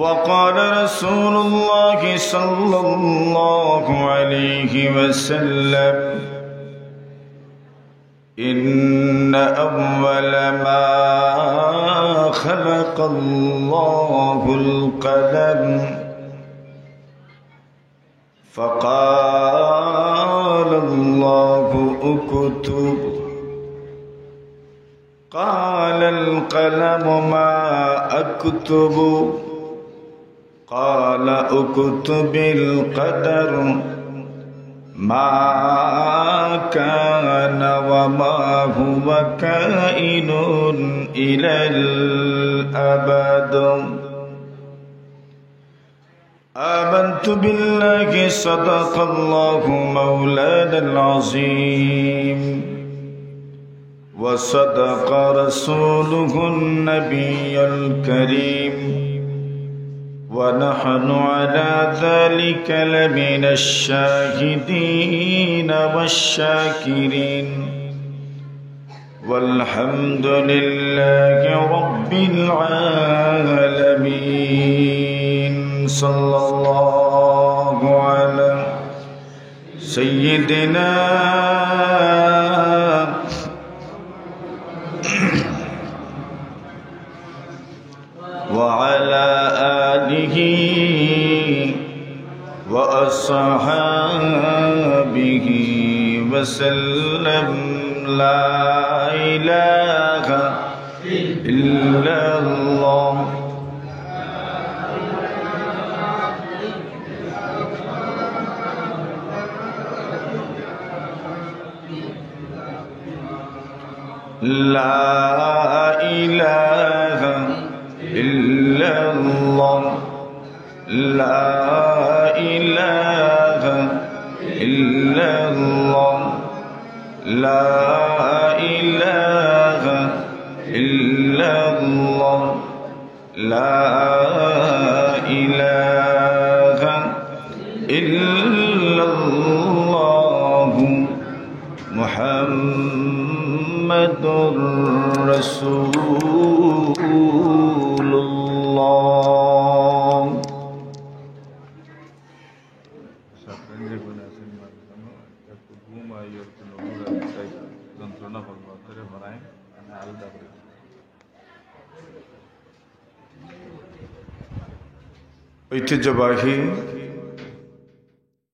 وقال رسول الله صلى الله عليه وسلم: إن أول ما خلق الله القلم، فقال الله: اكتب. أكتب، قال اكتب القدر ما كان وما هو كائن إلى الأبد. آمنت بالله، صدق الله مولانا العظيم، وصدق رسوله النبي الكريم، ونحن على ذلك لمن الشاهدين والشاكرين. والحمد لله رب العالمين. صلى الله على سيدنا وعلى آله وأصحابه وسلم. لا إله إلا الله. لا إله إلا الله. لا إله إلا الله. لا إله إلا الله. لا إله إلا الله محمد رسول الله. সাবধান, যেখানে আছেন, মাঝে মাঝে একটু ঘুম আইয়ে, একটু নজর রাখতে চাই, যন্ত্রণা করবো, ধরে বানায়, মানে আলাদা করে। ঐতিহ্যবাহী